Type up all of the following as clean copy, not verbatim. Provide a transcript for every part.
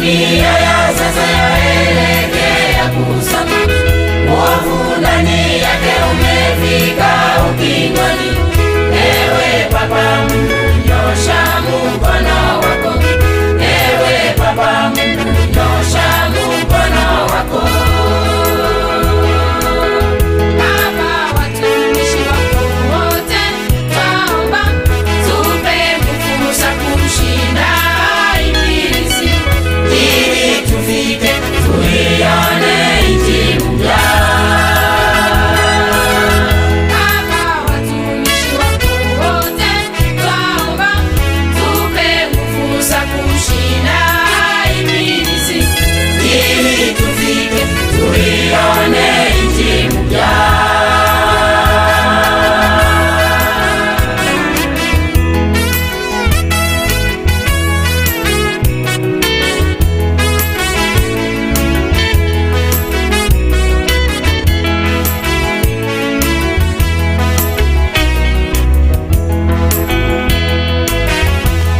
Dunia ya sasa yaelekea kuzama, uovu ndani yake umefika ukingoni. Ewe Baba Mungu, nyosha mkono wako. Ewe Baba Mungu, nyosha mkono wako. Baba, watumishi wako wote twaomba, tupe nguvu za kumshinda Ibilisi, ili tufike tuione nchi mpya. Baba, watumishi wako wote twaomba, tupe nguvu za kumshinda Ibilisi, ili tufike tuione nchi mpya.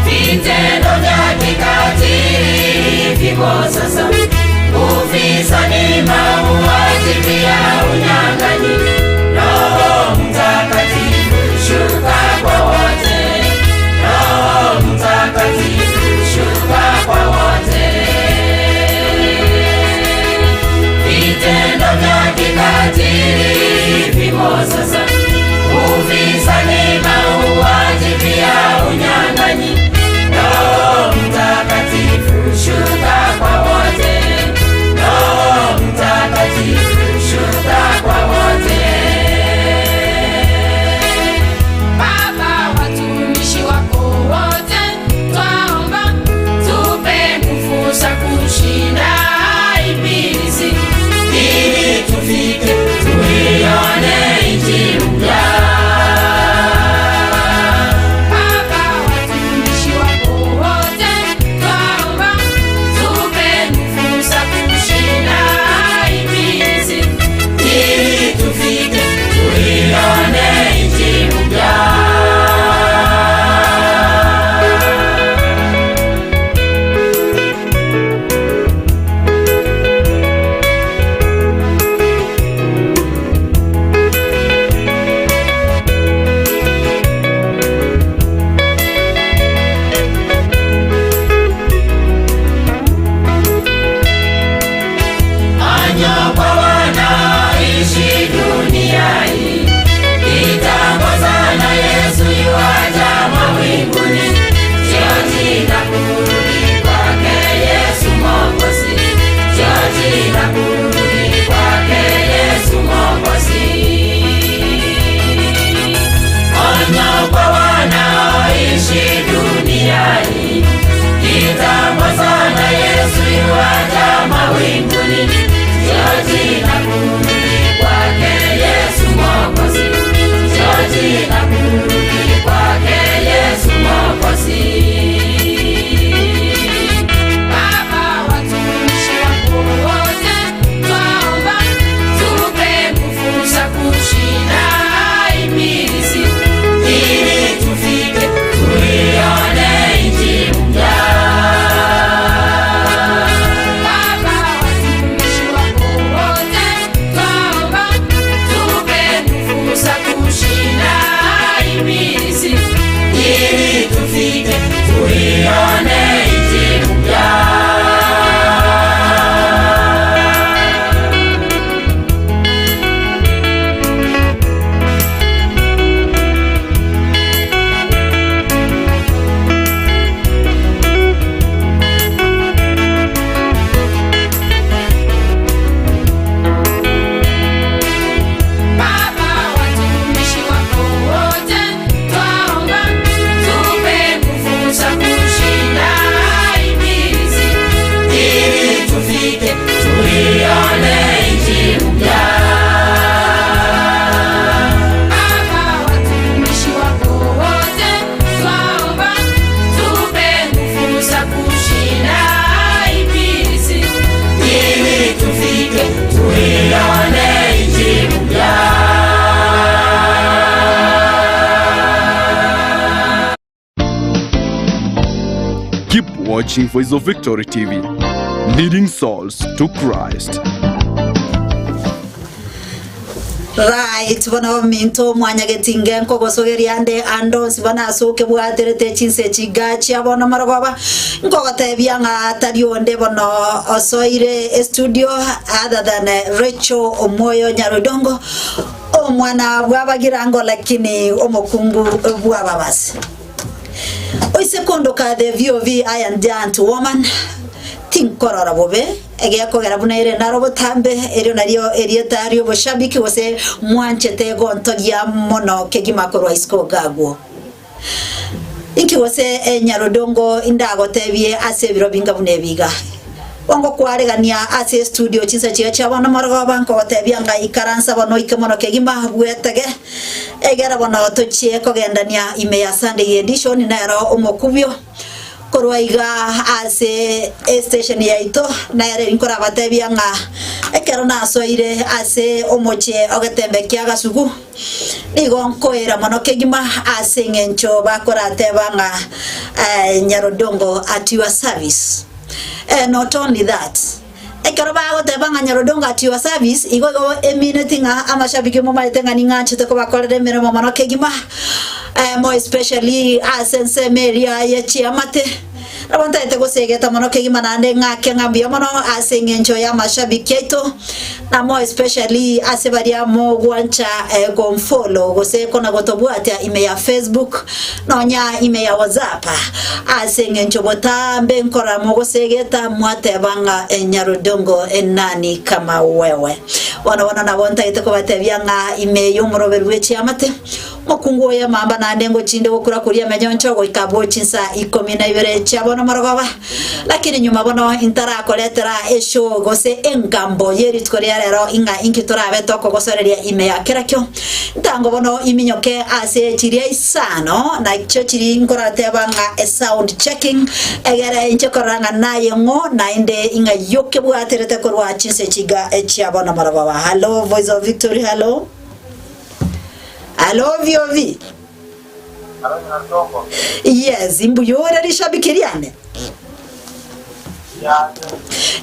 Vitendo vya kikatili vimo sasa, ufisadi, mauaji, pia unyang'anyi. Roho Mtakatifu shuka kwa wote, Roho Mtakatifu shuka kwa wote. Vitendo vya kikatili vimo sasa, ufisadi, mauaji, pia unyang'anyi. Roho Mtakatifu shuka kwa wote, Roho Mtakatifu shuka kwa wote. Baba, watumishi wako wote twaomba, tupe nguvu za kumshinda Ibilisi, ili tufike tuione nchi mpya. Baba, watumishi wako wote twaomba, tupe nguvu za kumshinda Ibilisi, ili tufike tuione nchi mpya. Onyo kwa wanaoishi dunia hii, kitambo sana Yesu yuaja mawinguni, sio na kurudi kwake Yesu Mwokozi, sio na kurudi kwake Yesu Mwokozi. Onyo kwa wanaoishi dunia hii, kitambo sana Yesu yuaja mawinguni, sio na kurudi kwake Yesu Mwokozi, sio na kurudi kwake Yesu Mwokozi. Baba, watumishi wako wote twaomba, tupe nguvu za kumshinda Ibilisi, ili tufike tuione nchi mpya. Baba, watumishi wako wote twaomba, tupe nguvu za kumshinda Ibilisi, ili tufike tuione nchi mpya. Baba, watumishi wako wote twaomba, tupe nguvu za kumshinda Ibilisi, ili tufike tuione nchi mpya. Baba, watumishi wako wote twaomba, tupe nguvu za kumshinda Ibilisi, ili tufike tuione nchi mpya. Keep watching Voice of Victory TV. Leading souls to Christ. Right, bono ominto mwanyagetinge nkogosogeria ande ande onsi bono ase okebwaterete chinse chinga chia bono marogoba, nkogotebia ng'a tari onde bono osoire estudio other than Rachel Omoyo Nyarudongo, omwana bw'abagirango lakini omokungu bw'ababasi. Oise kondoka the VOV I am giant woman, tinkorora bobe, egekogera buna ere naro botambe, erio nario erieta ri'oboshabiki gose mwanchete gontogia mono kegima korwa isiko gagwo. Inki gose enyarodongo indagotebie ase ebiro binga buna ebi iga? Bwango kwaregania ase estudio chinsa chiria chia bono morogoba nkogotebia ng'a ikaransa bono oike mono kegima bwetege egera bono tochie kogendania ime ya Sunday edition nero omokubio korwa iga ase estation yaito nere nkorabatebia ng'a ekero nasoire ase omochie ogetembe kia Gasugu nigo nkoira mono kegima ase eng'encho bakorateba ng'a Nyarodongo at your service. Not only that, ekero bagoteba ng'a Nyarodongo at your service, igo igo emineti ng'a amashabiki momaete ng'a ning'anchete kobakorera emeremo mono kegima, more especially ase ensemo eria ye chiamate. Nabo ntaete gosegeta mono kegima naende ng'ake ng'a mbuya mono ase eng'encho y'amashabiki aito, na more especially ase baria mogwancha gomfollow gose kona gotobwatia ime ya Facebook, Nonya ime ya WhatsApp, ase engencho botambe nkora mogosegeta mwateba ng'a Nyarudongo nani kama wewe. Bono bono nabo ntagete kobatebia ng'a ime y'omoroberi bwe chiamate, mokungu oyo emamba naende ngochinde gokura koria emenyoncho goika abwo chinsa ikomi na ibere chia bono morogoba. Lakini nyuma bono intarakoretera eshow gose engambo ye rituko ria rero ing'a inki torabe tokogosoreria ime ya kerakio. Ntango bono iminyoke ase chiria isano nachio chiri nkorateba ng'a esound checking egere inche korora ng'a naye ng'o naende ing'a yokebwaterete korwa chinse chiga chia bono morogoba. Hallo Voice of Victory hallo. Hallo VOV. Yes, mbuya ore rishabiki riane.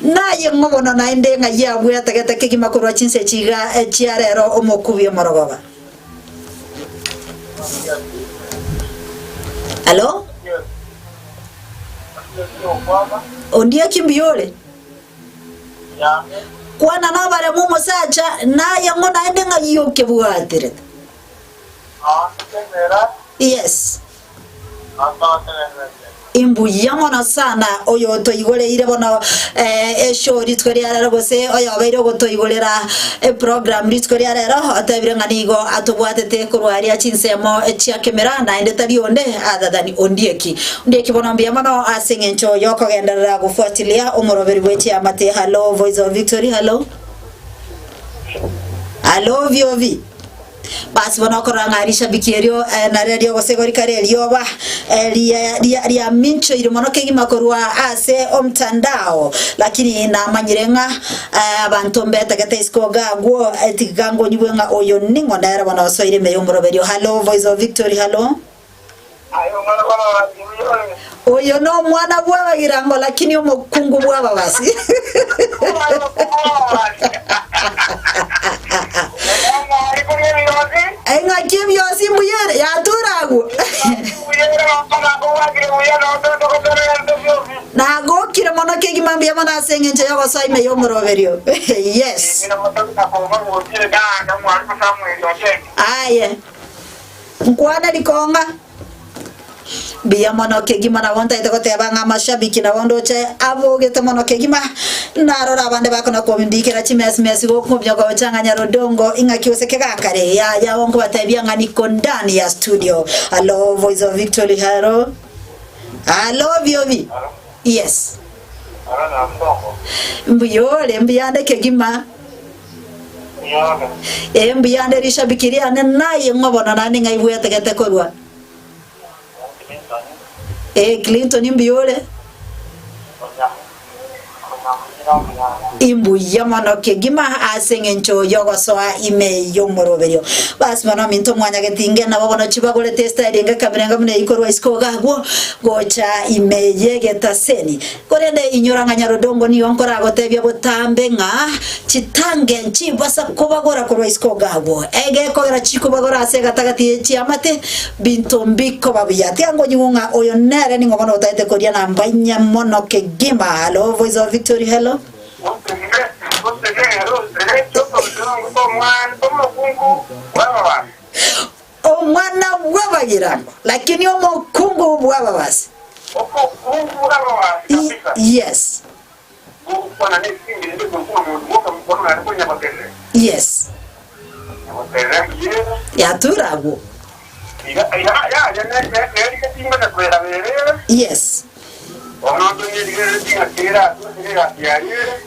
Naye ng'o bono naende ng'ai abwatagete kegima korwa chinse chiga chia rero omokubi omorogoba? Halo? Ondieki mbuya ore? Kwana nobaremu omosacha, naye ng'o naende ng'ai okebwaterete? Yes. Imbuya mono sana oyotoigoreire bono eh, eshow rituko ria rero gose oyobeire ogotoigorera eprogram rituko ria rero otebire ng'a nigo atobwatete korwa aria chinsemo chia kemera naende tari onde other than Ondieki. Ondieki bono mbuya mono ase eng'encho yokogenderera gofuatilia omoroberi bwe chiamate. Hallo Voice of Victory, hallo. Hallo VOV. Basi bono okorora ng'a rishabiki erio nario ri'ogosegwa rikare erioba riaminchoire mono kegima korwa ase omtandao, lakini namanyire ng'a abanto mbetagete isiko iga agwo tiga ngonyigwe ng'a oyo ning'o nere bono osoire ime y'omoroberio. Hallo Voice of Victory, hallo. Oyo nomwana bw'abagirango lakini omokungu bw'ababasi. Eng'aki ebiosi mbuya ere yatura agwo. Nagokire mono kegima mbuya mono ase eng'encho y'ogosoa ime y'omoroberio. Yes. Aye. Nkwane rikong'a mbuya mono kegima nabo ntaete goteba ng'a amashabiki nabo ndoche abogete mono kegima narora abande bakona kombikera chimesmesi gokumia gocha ng'a Nyarodongo ing'aki gose kegakare yaya abo nkobatebia ng'a niko ndani ya studio hallo voice of victory hallo hallo viovi yes mbuya ore mbuya ande kegima. Ee, mbuya ande rishabiki riane naye ng'o bono naende ng'ai bwetegete korwa? Ee, Clinton mbuya ore? Imbuya mono kegima ase eng'encho y'ogosoa ime y'omoroberio. Basi bono ominto mwanyagetinge nabo bono chibagorete estyle enga ekamera enga buna eyio korwa isiko iga agwo gocha ime y'egetaseni. Korende inyora ng'a nyarodongo nigo nkoragotebia botambe ng'a chitange nchibasa kobagora korwa isiko iga agwo. Egekogera chikobagora ase egatagati ye chiamate, binto mbikoba buya. Tiga nkonyigwe ng'a oyo nere ning'o bono otaete koria namba inye mono kegima. Hallo Voice of Victory, hello. Omwana bw'abagirango, lakini omokungu bw'ababasi. Yes. Yes. Yatura agwo. Yes.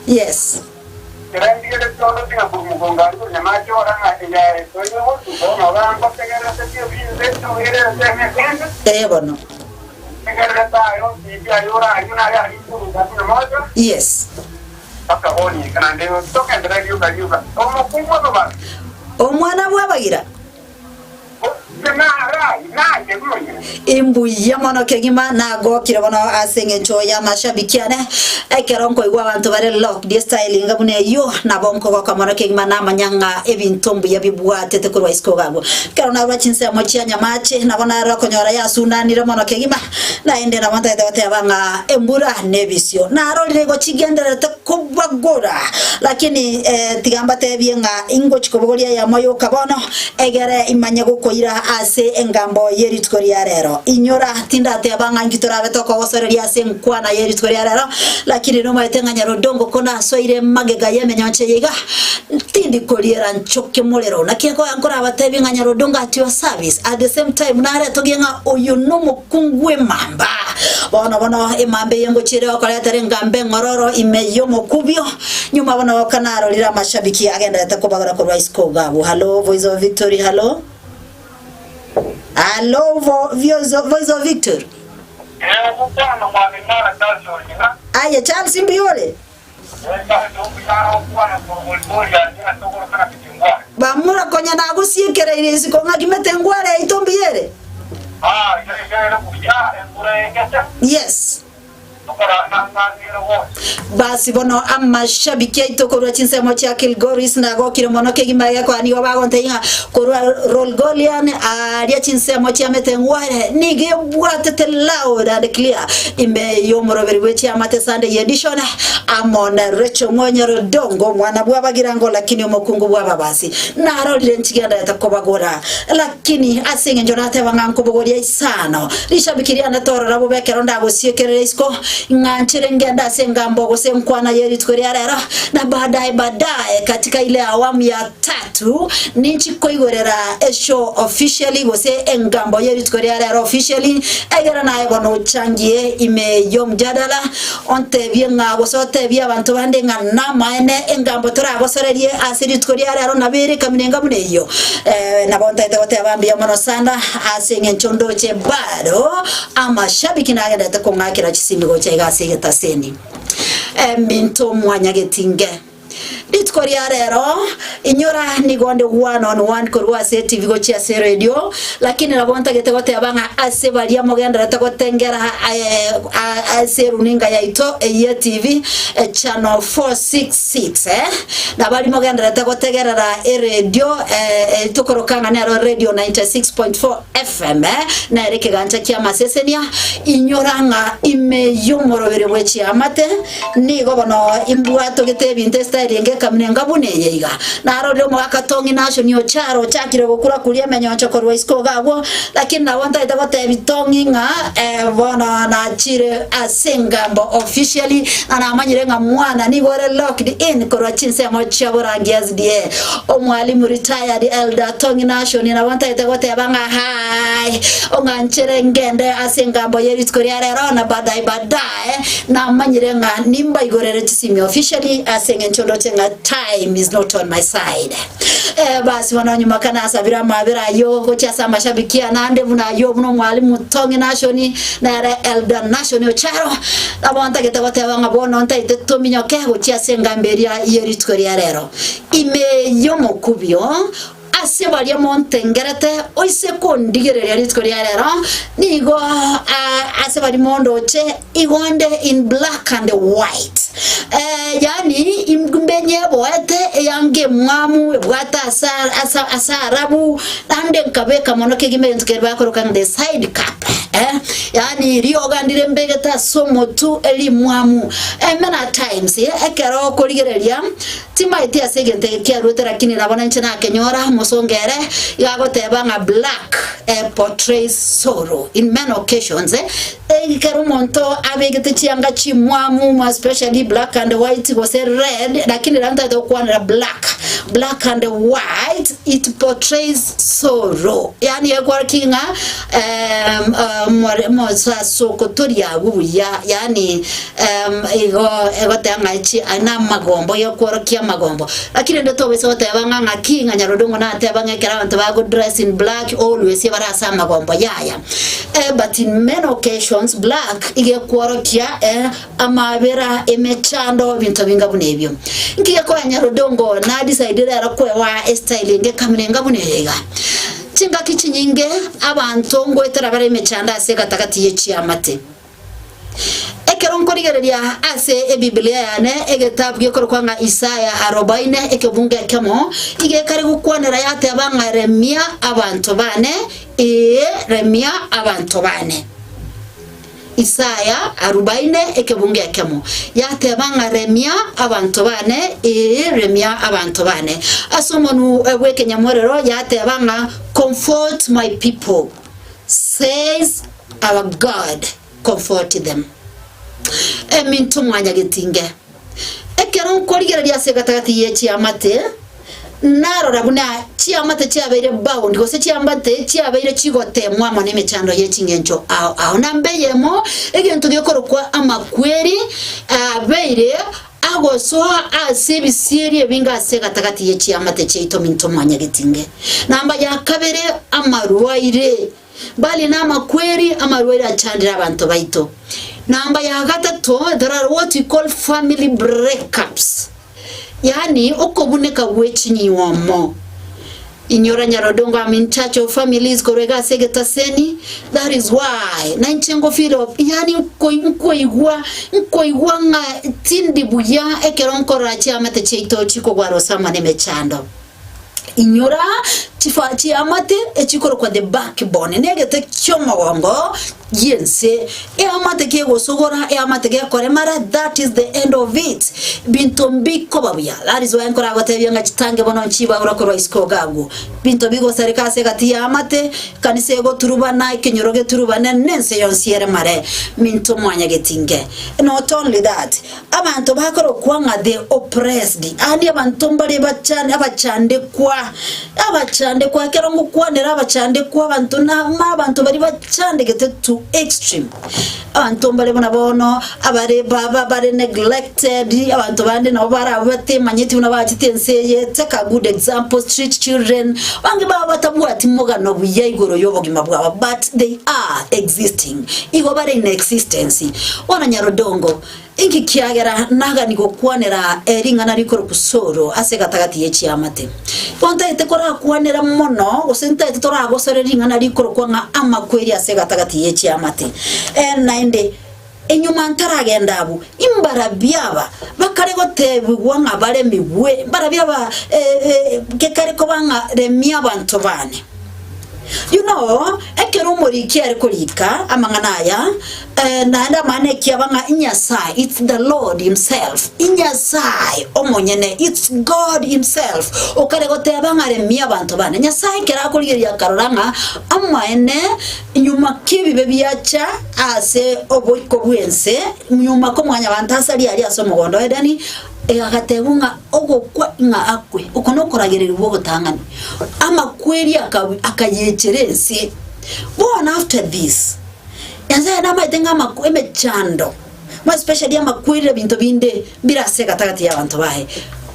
Yes. Ee bono. Yes. Omwana bw'abagira. Imbuya mono kegima nagokire bono ase eng'encho y'amashabiki ane ekero nkoigwa abanto bare locked estyle inga buna eyio nabo nkogoka mono kegima namanya ng'a ebinto mbuya bibwatete korwa isiko iga abwo. Ekero narwa chinsemo chia Nyamache nabo nare okonyora yasunanire mono kegima naende nabo ntagete goteba ng'a embura nebisio narorire igo chigendererete kobagora lakini tiga mbatebie ng'a ingochi kobogoria eyemo yoka bono Egere imanye gokoira ase engambo ye rituko ria rero. Inyora, tindateba ng'a inki torabe tokogosoreria ase enkwana ye rituko ria rero, lakini nomaete ng'a nyarodongo ko nasoire magega y'emenyoncho eye iga, tindi koriera nchoke morero. Naki nkorabatebie ng'a nyarodongo at your service, at the same time naretogie ng'a oyo nomokungu emamba. Bono bono emamba eye ngochiere gokoretera engambo eng'ororo ime y'omokubio. Nyuma bono kanarorire amashabiki agenderete kobagora korwa isiko gabo. Hallo Voice of Victory hallo. Hallo vo, Voice of, Voice of Victory. Egokwana Mwamimara Charles Ongina. Aye Charles mbuya ore? Ee Charles mbuya agokwana korwa Bolimori aria ase ogoroka na Kitengware. Bamura konya nagosiekereirie isiko ng'a kimete ngware yaito mbuya ere? Ah, iga iga ere buya, embura egete. Yes. Basi bono amashabiki aito korwa chinsemo chia Kilgoris nagokire mono kegima egekoa nigo bagontebia ng'a korwa Rolgolian aaria chinsemo chia Metengware nigo ebwatete loud and clear ime y'omoroberi bwe chiamate Sunday edition amo na Rachel Mwanyarodongo omwana bw'abagirango lakini omokungu bw'ababasi narorire nchigenderete kobagora lakini ase eng'encho nateba ng'a nkobogoria isano Rishabiki riane torora bobe ekero ndagosiekerera isiko, ng'a nchere ngende ase engambo gose enkwana ye rituko ria rero, na baadaye baadaye katika ile awamu ya tatu ninchi koigorera eshow officially gose engambo ye rituko ria rero officially, egere naye bono ochangie ime y'omjadala ontebie ng'a gose otebie abanto bande ng'a namaene engambo toragosorerie ase rituko ria rero nabo ere ekamina enga buna eyio. Nabo ntaete goteba mbuya mono sana. Ase engencho ndoche bado amashabiki nagenderete kong'akera chisimi gocha iga ase egetaseni. Eminto mwanyagetinge. Rituko ria rero inyora nigo nde one on one korwa ase etibi gochia ase eredio, lakini nabo ntagete goteba ng'a ase baria mogendererete gotengera ase eruninga yaito eyio etibi channel 466 eh, Na baria mogendererete gotegerera eredio eh, tokoroka ng'a nero Radio 96.4 FM eh, nere ekegancha ki'amasesenia, inyora ng'a ime y'omorobere bwe chiamate nigo bono imbwatogete ebinto estyle enge ekamuna enga buna eye iga. Narorire omogaka Tong'i Nashoni Ocharo ochakire gokura kuria emenyoncho korwa isiko iga agwo, lakini nabo ntagete gotebi Tong'i ng'a eh, bono nachire ase engambo officially Na namanyire ng'a mwana nigo ore locked in korwa chinsemo chia borangi SDA. Omwalimu retired Elder Tong'i Nashoni nabo ntagete goteba ng'a hai ong'anchere ngende ase engambo ye rituko ria rero na baadaye baadaye namanyire ng'a nimbaigorere chisimi officially ase eng'encho ndoche. ndoche ng'a time is not on my side. Eh, basi bono nyuma ka nasabire amabera ayio gochia ase amashabiki ane ande buna ayio buna omwalimu Tong'i Nashoni nere Elder Nashoni Ocharo nabo ntagete goteba ng'a bono ntaete tominyoke gochia ase engambi eria ye rituko ria rero. Ime y'omokubio Ase baria montengerete, oise kondigereria rituko ria rero, nigo ase baria mondoche, igo nde in black and white. Eh, yaani imbe nyeboete eyanga emwamu ebwate ase ase ase arabu, naende nkabeka mono kegima egento keria bakoroka ng'a the side cap eh, yaani rioga ndire mbegete ase omotwe rimwamu. Eh, many times ekero okorigereria. Timaeti ase egento eke kiaruete, lakini nabo nainche nakenyora, omosongo ere iga agoteba ng'a black portrays sorrow in many occasions. Ekero omonto abegete chianga chimwamu more especially black and white gose red, lakini rero ntagete gokwanera black, black and white it portrays sorrow. Yaani ekworokia ng'a mosasoko tori agwo buya, yaani Igo egoteba ng'a echi aya namagombo yokworokia amagombo. Lakini rende tobaisa goteba ng'a ng'aki ng'a Nyarudungu nateba ng'a ekero abanto bago dress in black always bare ase amagombo yaya. But in many occasions black iga ekworokia amabera, emechando, ebinto binga buna ebio. Nki gekonya Nyarudungu na decide rero kwewa estyle enge ekamina enga buna eye iga. Chingaki chinyinge abanto ngoetera bare emechando ase egatagati ye chiamate. Ekero nkorigereria ase Ebibilia yane egetabu gekorokwa ng'a Isaya arobaine ekebungo ekemo, iga ekare gokwanera yateba ng'a remia abanto bane, ee, remia abanto bane. Isaya arobaine ekebungo ekemo, yateba ng'a remia abanto bane, ee, remia abanto bane. Ase omonwa bw'ekenyamorero yateba ng'a comfort my people, says Our God comfort them. Eminto mwanyagetinge, ekero nkorigereria ase egatagati ye chiamate, narora buna chiamate chiabeire bound, gose chiamate chiabeire chigotemwa amo nemechando ye ching'encho ao ao. Namba eyemo, egento gekorokwa amakweri abeire agosoa ase ebisieri ebinge ase egatagati ye chiamate chiaito minto mwanyagetinge. Namba ya kabere, amarwaire. Mbare namakweri amarwaire achandire abanto baito. Namba ya gatato, there are what we call family breakups, yaani okobuneka gwe chinywomo. Inyora Nyarodongo am in charge of families korwa iga ase egetaseni, that is why nainche ngo feel of yaani nkoigwa nkoigwa ng'a tindi buya ekero nkorora chiamate chiaito chikogwara osama na emechando. Inyora chifaa chi'amate echikorokwa the backbone, negete ki'omogongo gi'ense. Eamate kegosogora, eamate gekoremara, that is the end of it. Binto mbikoba buya. That is why nkoragotebia ng'a chitange bono nchibaura korwa isiko iga agwo. Binto bigosareka ase egati y'amate, ekanisa egoturubana, ekenyoro geturubane, na ense yonsi eremare. Minto mwanyagetinge. Not only that, Abanto bakorokwa ng'a the oppressed, yaani abanto mbare bachande abachandekwa, abachandekwa ekero ngokwanera abachandekwa abanto na abanto baria bachandegete to extreme. Abanto mbare buna bono abare ba ba bare neglected, abanto bande nabo bare abwo batemanyeti buna bachete ense eye, take a good example street children, abange babo batabwati mogano buya igoro ya obogima bwabo but they are existing, igo bare in existence. Bono nyarodongo, Inki kiagera nagani gokwanera ring'ana rikorokwa Soro ase egatagati ye chiamate? Igo ntaete korakwanera mono, gose ntaete toragosore ring'ana rikorokwa ng'a amakweri ase egatagati ye chiamate. Ee, naende enyuma ntaragenda abwo, imbarabio aba bakare gotebigwa ng'a baremigwe, mbarabio aba gekare koba ng'a remia abanto bane. You know, ekero omoriki are korika amang'ana aya, naende amang'ana ekiaba ng'a Nyasae, it's the Lord himself, Nyasae omonyene, it's God himself, okare goteba ng'a remia abanto bane. Nyasae ekero akorigereria akarora ng'a amaene nyuma ki ebibe biacha ase oboiko bw'ense, nyuma komwanyabanto asaria aria ase omogondo o Edeni, Agatebwa ng'a ogokwa ng'a akwe, oko nokoragererigwa ogotang'ani. Amakweri akayechera ense. Bono after this, Nyasaye namaete ng'a amakw emechando, more especially amakweri na ebinto binde mbire ase egatagati y'abanto baye.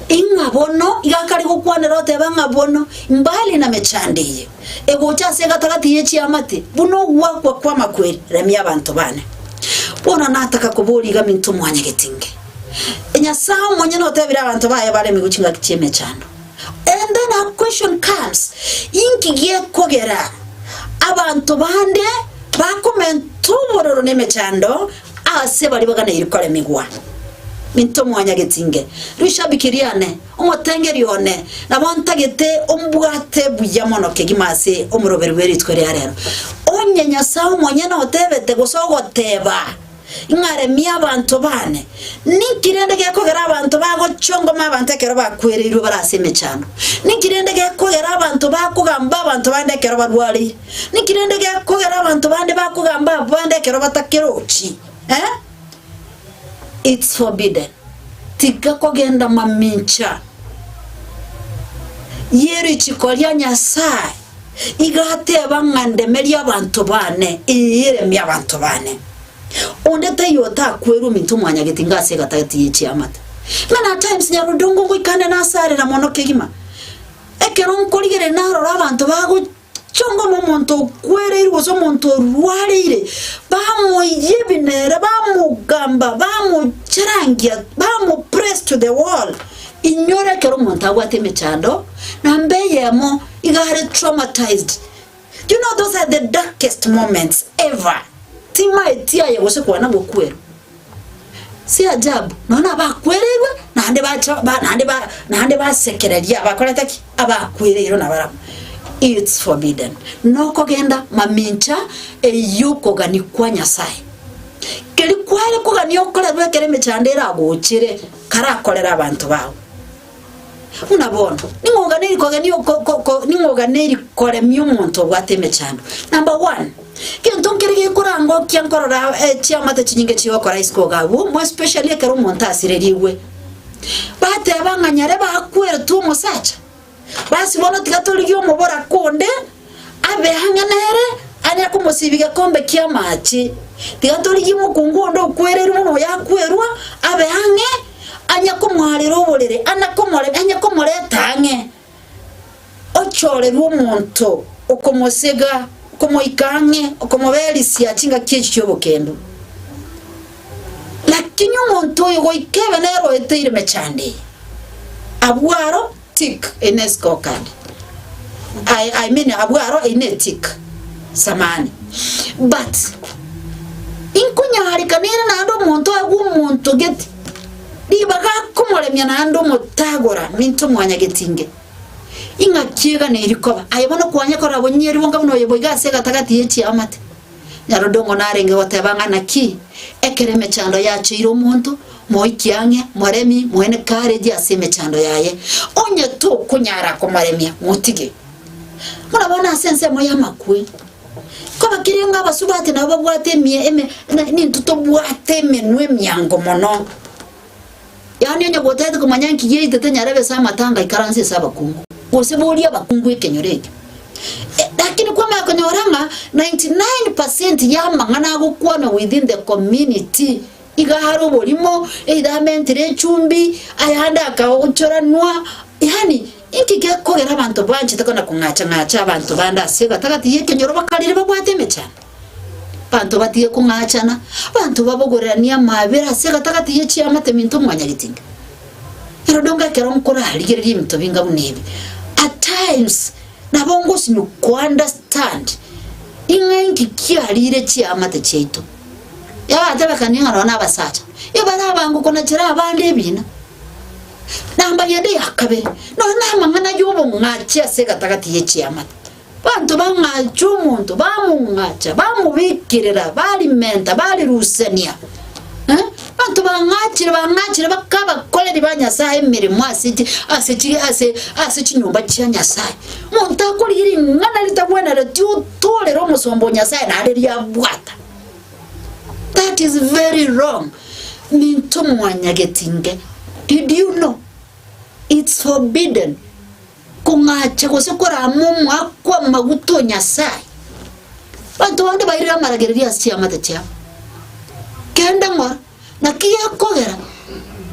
Ing'a bono, iga akare gokwanera oteba ng'a bono, mbali na mechando eye, egocha ase egatagati ye chiamate, buna ogwakwa kw'amakweri, remia abanto bane. Bono nataka koboria iga minto mwanyagetinge. Nyasae omonyene otebire abanto baye baremigwe chingaki chi'emechando. And then a question comes, inki gekogera abanto bande bakomenta obororo na emechando ase baria baganeiri koremigwa? Minto mwanyagetinge, rishabiki riane, omotengeri one, nabo ntagete ombwate buya mono kegima ase omoroberi bwe rituko ria rero. Onye Nyasae omonyene otebete gose ogoteba, Ng'aremie abanto baane. Ninki rende gekogera abanto bagochongoma abanto ekero bakwereirwe bare ase emechando? Ninki rende gekogera abanto bakogamba abanto bande ekero barwareire? Ninki rende gekogera abanto bande bakogamba abande ekero batakerochi? Eh? It's forbidden. Tiga kogenda mamincha ye richiko ria Nyasae. Iga ateba ng'a ndemerie abanto baane, ee, remia abanto baane. Onde taiyo otakwerwe ominto omwanyagetinga ase egatagati ye chiamate. Many a times nyarodongo ngoikane nasarera mono kegima. Ekero nkorigereria narora abanto bagochongoma omonto okwereirwe gose omonto orwareire, bamoiyia ebinere, bamogamba, bamocharangia, bamopress to the wall. Inyora ekero omonto abwate emechando, namba eyemo iga are traumatized. You know those are the darkest moments ever. Timaeti aye gose kwana gokwerwa. Si ajabu, nonya abakwereirwe naende bacha ba naende ba naende basekereria abakorete ki? Abakwereirwe nabarabwo. It's forbidden. Nokogenda mamincha ey'okogania kwa Nyasaye. Keri kware kogania okorerwe ekero emechando eragochere, karakorere abanto bao. Buna bono, ning'o oganeiri kogenia ko ko ko ning'o oganeiri koremia omonto obwate emechando? Number one, gento nkere gekorangokia nkorora chiamate chinyinge chigokora isiko iga abwo, more especially ekero omonto asirerigwe. Bateba ng'a nyare bakweretwe omosacha, basi bono tiga torigie omoboraka onde, abe ang'e nere, anye komosibia gekombe kia amache. Tiga torigie omokungu onde okwereirwe buna oyo akwerwa, abe ang'e, anye komoarera oborere, ana komore anye komoreta ang'e. Ochorerwe omonto okomosega, okomoika ang'e, okomoberisia chingaki echi chi'obokendu. Lakini omonto oyo goika ebe nere oeteire emechando eye, abwo aro Tick eine scorecard. I, I mean abwo aro eine tick. Samahani. But inkonyarekana ere naende omonto agwe omonto gete ribaga akomoremia naende omotagora minto mwanyagetinge. Ing'aki eganeiri koba. Aye bono kwanya korora bonyeri bonga buna oyo boiga ase egatagati ye chiamate. Nyarudongo narenge goteba ng'a naki ekero emechando yacheire omonto, moikie ang'e, moremi, moencourage ase emechando yaye. Onye tokonyara komoremia, motige. Buna bono ase ensemo y'amakwe, kobakirie ng'a abasubati nabo babwate emie eme nintwe tobwate emenwa emiango mono. Yaani onye gotagete komanya nki giaitete nyarebe ase amatanga ikaranse ase abakungu, gose boria abakungu ekenyoro ekio. Lakini kwamanya konyora ng'a 99% y'amang'ana agokwanwa within the community iga are oborimo, either amentire echumbi, ayande akaochoranwa, yaani inki gekogera abanto banchete kona kong'acha ng'acha abanto bande ase egatagati y'ekenyoro bakarire babwate emechando. Abanto batige kong'achana, abanto babogoreranie amaabera ase egatagati ye chiamate minto mwanyagetinga. Ero donge ekero nkorarigereria ebinto binga buna ebi, at times nabo ngosinywa ko understand ing'a inki kiarire chiamate chiaito. Yabatebekania ng'a nonya na abasacha, ebare abango konachera abande ebina. Namba yende ya kabere, nonya na amang'ana ya obong'achi ase egatagati ye chiamate. Abanto bang'acha omonto, bamong'acha, bamobekerera, barimenta, barirusania. Eh, abanto bang'achire, bang'achire baka abakoreri ba Nyasaye emeremo ase chi ase chi ase ase chinyomba chia Nyasaye. Omonto akorigia ring'ana ritabwenereti otorere omosomba o Nyasaye naende riabwata. That is very wrong. Minto mwanyagetinge, did you know it's forbidden Kong'acha gose korama omoakwa amaguta o Nyasae. Abanto bande bairire amaragererio ase chiamate chiabo. Kende ng'ora, naki gekogera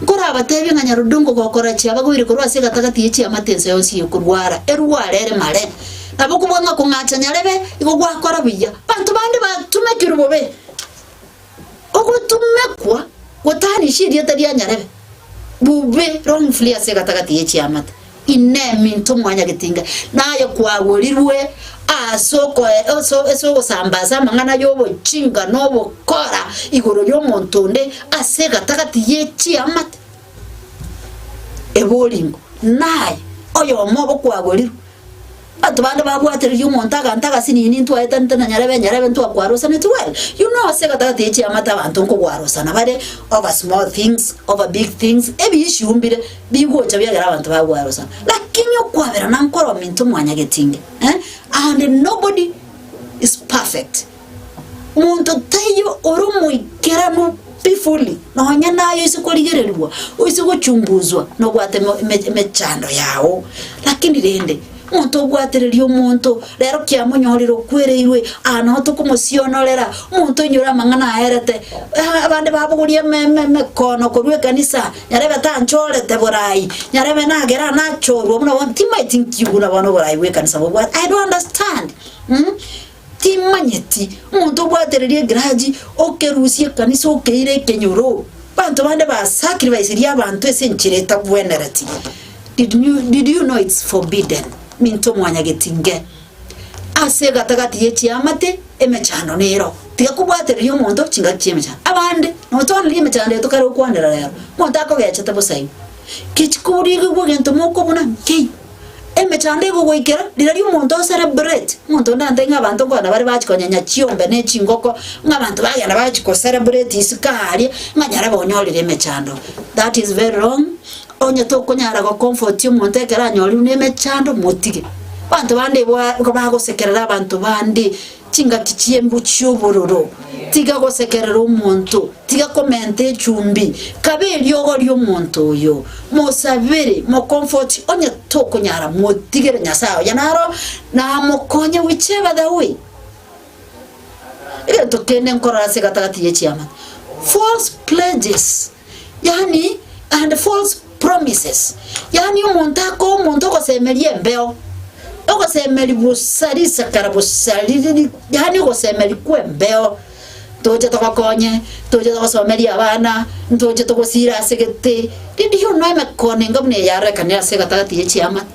nkoraba. Nkabatebia ng'a Nyarudungo gokora chiabagoire korwa ase egatagati ye chiamate ense yonsi y'okorwara, erware ere mare. Nabo kobua ng'a kong'acha nyarebe, igo gwakora buya. Banto bande batumekirwe bobe. Ogotumekwa gotanisha erieta ria nyarebe bobe wrongfully ase egatagati ye chiamate. Inee! Minto mwanyagetinga, naye kwagorirwe ase ase ogosamba ase amang'ana y'obochinga na obokora igoro y'omonto onde ase egatagati ye chiamate? Eboringo, naye oyomo obo kwagorirwe. Abanto bande babwatereria omonto aganto agasinini ntwaetanete na nyarebe nyarebe ntwakwarosaneti well you know ase egatagati ye chiamate abanto nkogwarosana bare over small things over big things ebiissue mbire bigocha biagera abanto bagwarosana lakini okwaberana nkoro ominto mwanyagetinge eh and nobody is perfect. Monto taiyo ore omoikeranu pi fully, nonya naye oise korigererigwa, oise gochunguzwa, nobwate emechando yao. Lakini rende, omonto obwatereria omonto, rero kiamonyorire okwereirwe, aa noo tokomosionorera, omonto oinyore amang'ana aerete, abande babogoria emekono korwa ekanisa, nyarebe tanchorete borai, nyarebe nagera nachorwa buna bono, timaeti nki buna bono oborai bwa ekanisa bobwate, I don't understand mh. Timanyeti omonto obwatereria egiraji, okerusia ekanisa okeira ekenyoro. Abanto bande basacrificeria abanto ase enchera etabwenereti. Did you, did you know it's forbidden? Minto mwanyagetinge. Ase egatagati ye chiamate, emechando nero. Tiga kobwatereria omonto chingaki chi'emechando. Abande, notwaneria emechando eye tokare gokwanera rero, omonto akogechete bosa igo. Kechikoriigigwa egento mokobuna nkeiyo. Emechando egogoikera, rirorio omonto o celebrate, omonto onde ante ng'a abanto nkogenda bare bachia konyenya chiombe ne chingoko, ng'a abanto bagenda bachia ko celebrate isiko aaria, ng'a nyarebe onyorire emechando. That is very wrong, onye tokonyara go comfort omonto ekero anyorirwe na emechando, motige. Abanto bande igo igo bagosekerera abanto bande. Chingaki chi'embu chi'obororo, tiga gosekerera omonto, tiga komenta echumbi, kabe eriogo ri'omonto oyo, mosabere, mokomfoti, onye tokonyara motigere Nyasae oye naro namokonye whichever the way. Egento kende nkorora ase egatagati ye chiamate, false pledges, yaani and false promises, yaani omonto akoa omonto ogosemeria embeo, ogosemeria bosa risakara bosa ririri yaani ogosemeria kwa embeo, ntoche togokonye, ntoche togosomerie abana, ntoche togosira ase gete, rende you know emekone enga buna eye yarorekanire ase egatagati ye chiamate,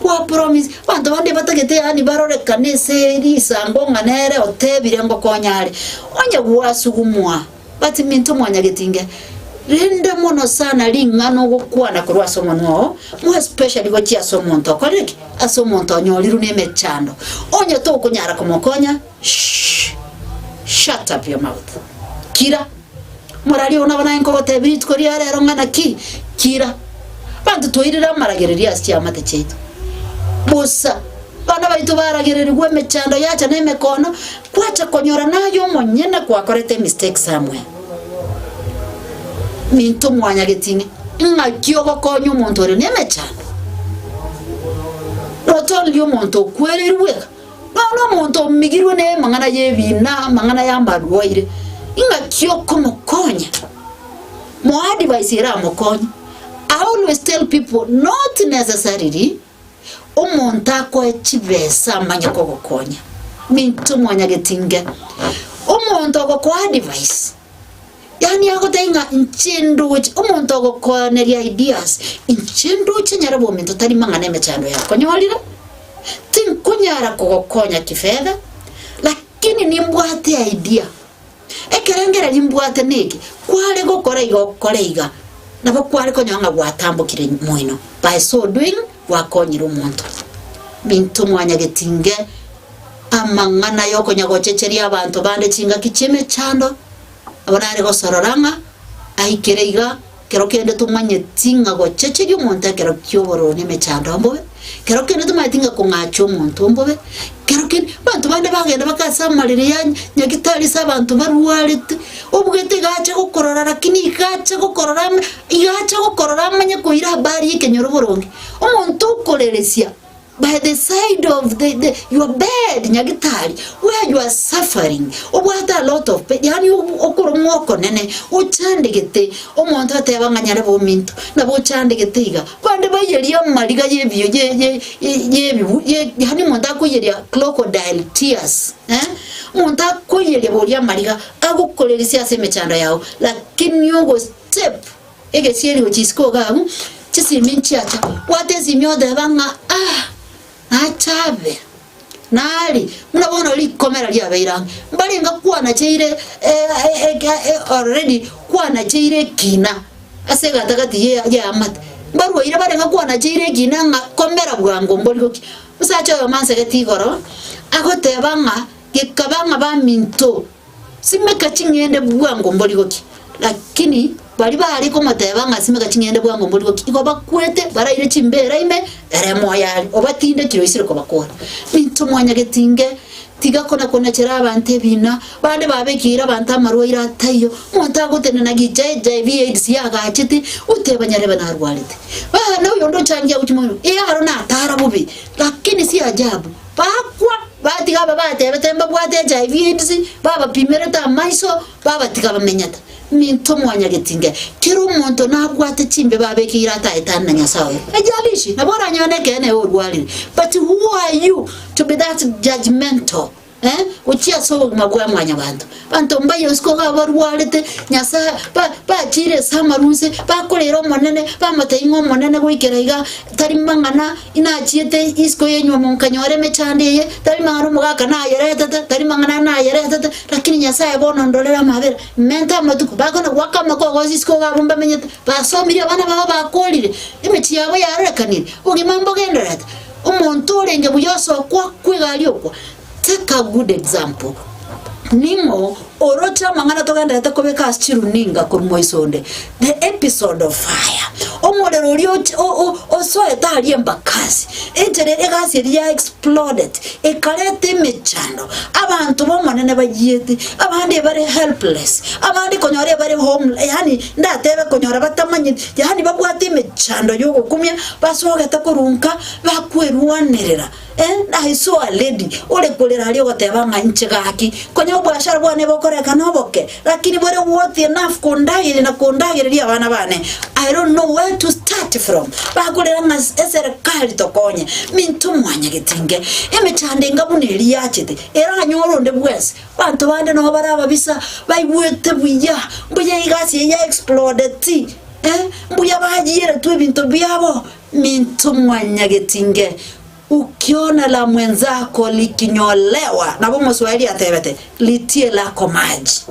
kwa promise, abanto bande batagete yaani barorekane ase risango ng'a nere otebire ngokonya are, onye gwasugumwa. But minto mwanyagetinge, rende mono sana ring'ana ogokwana korwa ase omonwa oo, more especially gochia ase omonto okorire ki? Ase omonto onyorirwe na emechando. Onye tokonyara komokonya, shh, shut up your mouth. Kira. Morari oo nabo naye nkogotebia rituko ria rero ng'a naki, kira. Abanto twairire amaragererio ase chiamate chiaito. Bosa. Abana baito baragererigwe emechando yacha na emekono, gwacha konyora naye omonyene gwakorete emistake somewhere. Minto mwanyageting'e, ng'aki ogokonya omonto ore nemechando? Not only omonto okwereirwe bweka, nonya omonto omigirwe na amang'ana y'ebina, amang'ana y'amarwaire, ing'aki okomokonya? Moadvise ere amokonye. I always tell people not necessarily Omonto akoe chibesa amanye kogokonya. Minto mwanyagetinge. Omonto ogokoa advice, yaani agotebia ng'a inche ndoche, omonto ogokoaneria ideas, inche ndoche nyare bominto tari mang'ana emechando yakonyorire, tinkonyara kogokonya kifedha, lakini nimbwate idea. Ekerengererio mbwate neke, kware gokora iga okore iga, nabo kware konyora ng'a gwatambokire moino, by so doing gwakonyire omonto. Minto mwanyagetinge amang'ana yokonya gochecheria abanto bande chingaki chi'emechando, nabo nare gosorora ng'a aikere iga. Kero kende tomanyeti ng'a gochecheria omonto ekero ki'obororo nemechando mbobe, kero kende tomanyeti ng'a kong'acha omonto mbobe, kero kende abanto bande bagenda baka ase amarere ya nyagitari ase abanto barwarete, obugete iga ache gokorora lakini iga ache gokorora ame iga ache gokorora amanye koira habari y'ekenyoro boronge. Omonto okoreresia. By the side of the, the, your bed nyagitari where you are suffering obwate a lot of pain yaani okoromwa okonene ochandegete omonto ateba ng'a nyarebe ominto nabo ochandegete iga bande baiyeria amariga yebio ye ye yebibu ye yaani omonto akoiyeria crocodile tears eh, omonto akoiyeria boria amariga agokorerisia ase emechando yago lakini ogo step Egesieri gochia isiko iga abwo, chisimi nchiacha, bwata esimi oteba ng'a ah, nache abe, nari, buna bono rikomera riabeire ang'e, mbarenge kwanacheire already kwanacheire ekina ase egatagati ye y'eamate, mbarwaire barenge kwanacheire ekina ng'a komera bwango mbori gokia. Omosacha oyomo ansegete igoro, agoteba ng'a gekaba ng'a baminto. Simeka ching'ende bwango mbori gokia. Lakini baria bare komoteba ng'a simeka ching'ende bwango mbori gokia, igo bakwete baraire chimbeera ime, ere moyo are, obatindekire oisire kobakora. Ninche mwanyagetinge, tiga kona-konachera abanto ebiina, bande babekeire abanto amarwaire ataiyo, omonto agotenena gicha HIV AIDS yagachete, oteba nyarebe narwarete. Baa na oyonde ochangia gochia moino, ee aro natara bobe, lakini si ajabu. Bakwa, batiga aba batebete mbabwate HIV AIDS, babapimerete amaiso, babatiga bamenyete. Minto mwanyagetinge, kera omonto nabwate chimbe babekeire ataetane na Nyasae oye. Haijalishi, nabo oranyore nekeene ewe orwarire, but who are you to be that judgemental eh, gochia ase obogima bwa mwanyabanto. Abanto mbaye isiko iga barwarete, Nyasae ba bachiire ase amarunse, bakorera Omonene, bamotebia ng'a Omonene goikera iga, tari mang'ana inachiete isiko y'enywomo nkanyora emechando eye, tari mang'ana omogaka nayeretete, tari mang'ana nayeretete, lakini Nyasae bono ondorere amabera, mente amatuko, bakona goaka amakogosi isiko iga abwo mbamenyete, basomirie abana babo bakorire, emechie yabo yarorekanire, obogima mbogendererete. Omonto orenge buya ase okwa kw'egari okwo, Take a good example. Ning'o oroche amang'ana togendererete kobeka ase chiruninga korwa moiso onde? The episode of fire. Omorero oria oche o- o- osoete aria embakasi, enchera egasi eria ya exploded, ekareta emechando, abanto b'Omonene bayiete, abande ebare helpless, abande konyora ebare home yaani ndatebe konyora batamanyeti, yaani babwate emechando ya ogokumia, basogete korwa nka, bakwerwanerera. Eh, I saw a lady ore korera aria ogoteba ng'a inche gaki, konya oboashara bwane bokorekana oboke, lakini bore worth enough kondagereria na kondagereria abana bane. I don't know where to start from. Bakorera ng'a eserekari tokonye. Minto mwanyagetinge, emechando enga buna eria yachete, eranyore onde bwensi. Abanto bande nabo bare ababisa, baigwete buya, mbuya egasi eye ya explodeti, eh, mbuya bayieretwe ebinto biabo. Minto mwanyagetinge, ukiona la mwenzako likinyolewa, nabo omoswahili atebete, litie lako maji.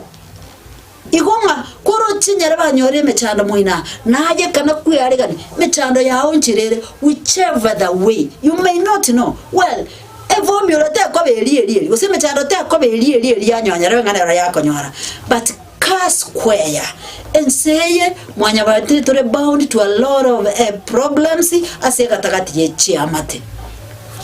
Igo ng'a koroche nyare banyore emechando moina, naye kana kwearegani, emechando yao nchera ere, whichever the way, you may not know, well, eformula tekoba eri eri eri, gose emechando tekoba eri eri eri yanyonyera eng'ana ero yakonyora, but Car square. Ense eye mwanyabanto tore bound to a lot of problems ase egatagati ye chiamate.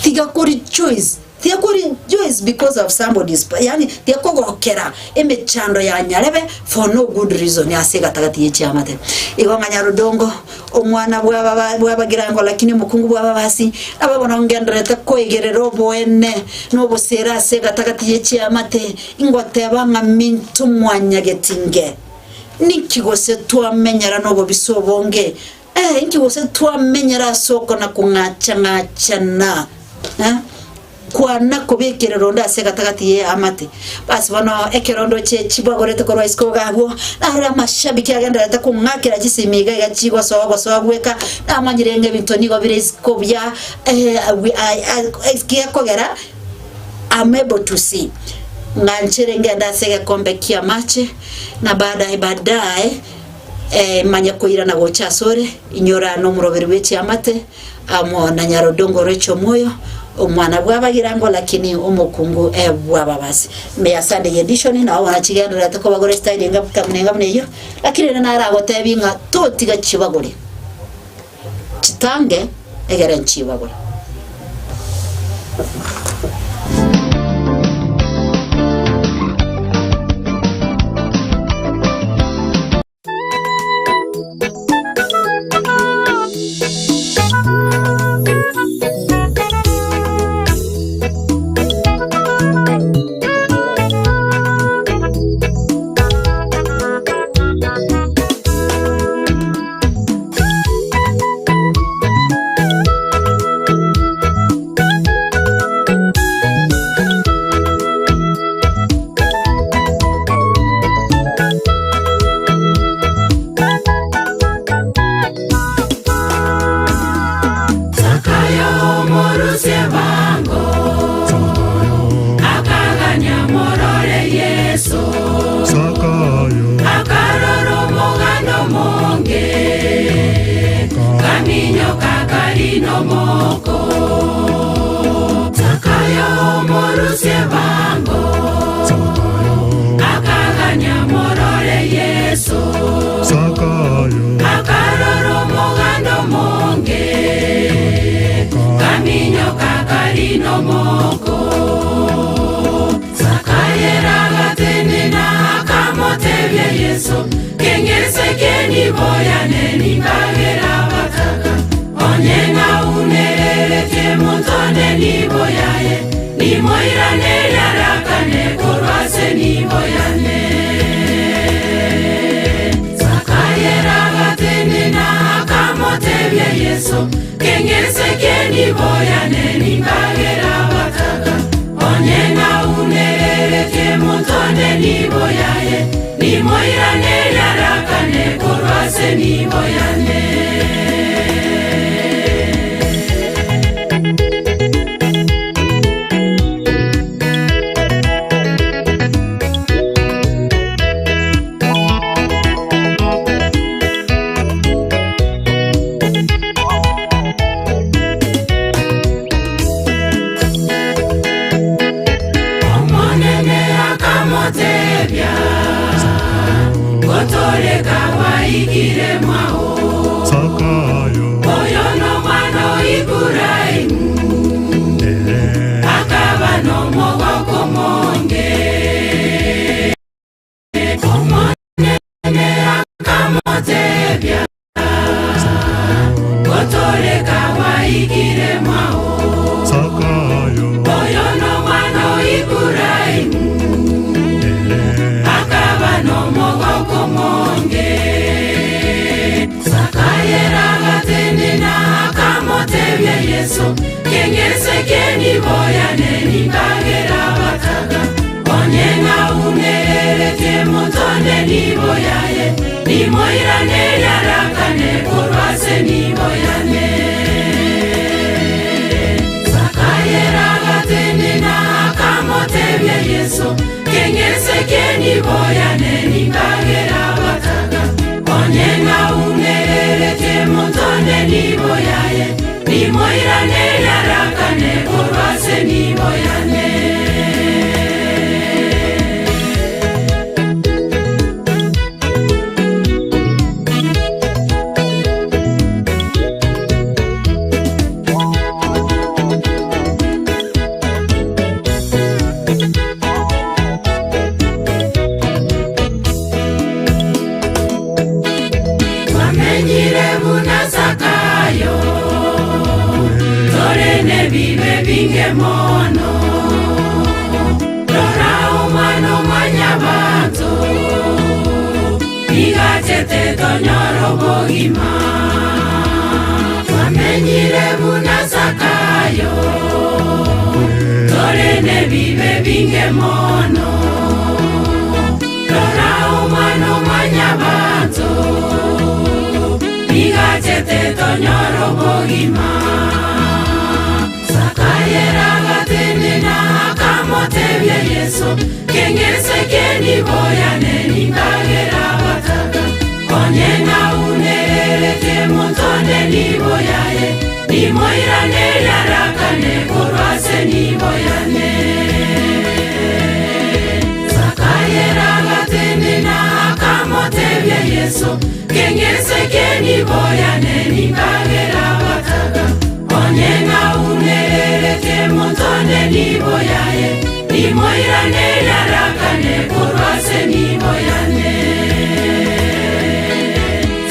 Tiga ko rejoice, tiga ko rejoice because of somebody's yaani tiga kogokera emechando ya nyarebe for no good reason ase egatagati ye chiamate. Igo ng'a Nyarudongo omwana bw'ababa bw'abagirango lakini omokungu bw'ababasi, nabo bono ngendererete koigerera oboene na obosera ase egatagati ye chiamate. Ingoteba ng'a minto mwanyagetinge, ninki gose twamenyera nobobisa obonge? Ee, inki gose twamenyera ase okona-kong'acha-ng'achana, eh, kwana kobekerera onde ase egatagati y'eamate? Basi bono ekero ndoche chibagorete korwa isiko iga abwo, narora amashabiki agendererete kong'akera chisimi iga iga chigosoa ogosoa gweka, namanyire ng'a ebinto nigo bire isiko buya, eh, gekogera. I'm able to see ng'a nchere ngende ase egekombe ki'amache, na baadaye baadaye eh, manye koirana gocha asore, inyora nomoroberi bwe chiamate, amo na Nyarodongo Rachel Omoyo, omwana bw'abagirango lakini omokungu eh, bw'ababasi. Ime ya Sunday edition nabo bono chigendererete kobagora estyle enga buna enga buna eyio, lakini rende naragotebi ng'a totiga chibagore. Chitange, egere nchibagore. monge Kaminyoka karino moko Zakayo morusie bango Akaganya morore Yesu Akaroro mogando monge Kaminyoka karino moko Zakayera gatenena akamotebia Yesu Keng'ese keniboyane nimbagera bataka Onyenga unereretie montone niboyaye Nimoirane yarakane korwase niboyane Zakayera gatenena akamotebia Yesu Keng'ese keniboyane nimbagera bataka Onyenga unereretie montone niboyaye Nimoirane yarakane korwase niboyane Omonene akamotebia Gotoreka waigire mwao Oyo nomwana o Ibrahimu Akaba nomogoko monge Omonene akamotebia Gotoreka waigire mwao Oyo nomwana o Ibrahimu Akaba nomogoko monge Zakayera gatenena akamotebia Yesu Keng'ese keniboyane nimbagera bataka Onyenga unereretie montone niboyaye Nimoirane yarakane korwase niboyane Zakayera gatenena akamotebia Yesu Keng'ese keniboyane nimbagera bataka Onyenga unereretie montone niboyaye Nimoirane yarakane korwase niboyane Twamenyire buna Zakayo Torene bibe binge mono Rora omwana omwanyabanto Igachete tonyoro bogima Twamenyire buna Zakayo Torene bibe binge mono Rora omwana omwanyabanto Igachete tonyoro bogima Zakayera gatenena akamotebia Yesu Keng'ese keniboyane nimbagera bataka Onyenga unereretie montone niboyaye Nimoirane yarakane korwase niboyane Zakayera gatenena akamotebia Yesu Keng'ese keniboyane nimbagera bataka Onyenga unereretie montone niboyaye Nimoirane yarakane korwase niboyane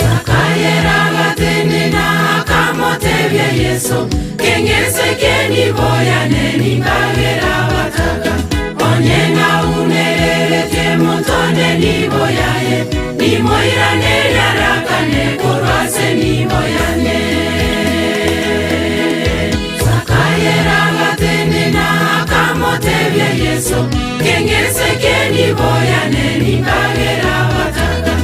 Zakayera gatenena akamotebia Yesu Keng'ese keniboyane nimbagera bataka Onyenga unereretie montone niboyaye Nimoirane yarakane korwase niboyane Zakayera gatenena akamotebia Yesu Keng'ese keniboyane nimbagera bataka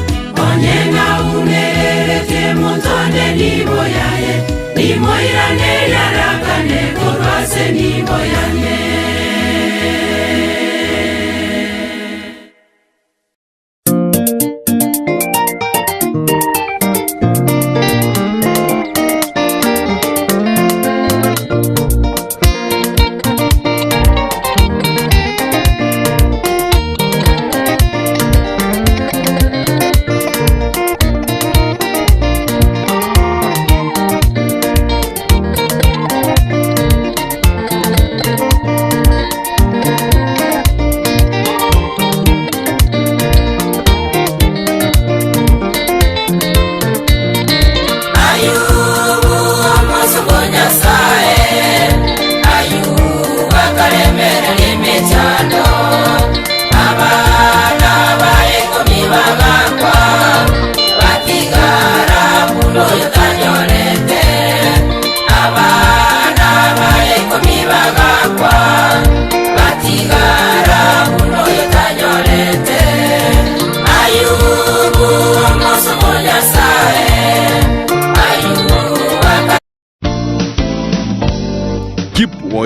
Onyenga unereretie montone niboyaye Nimoirane yarakane korwase niboyane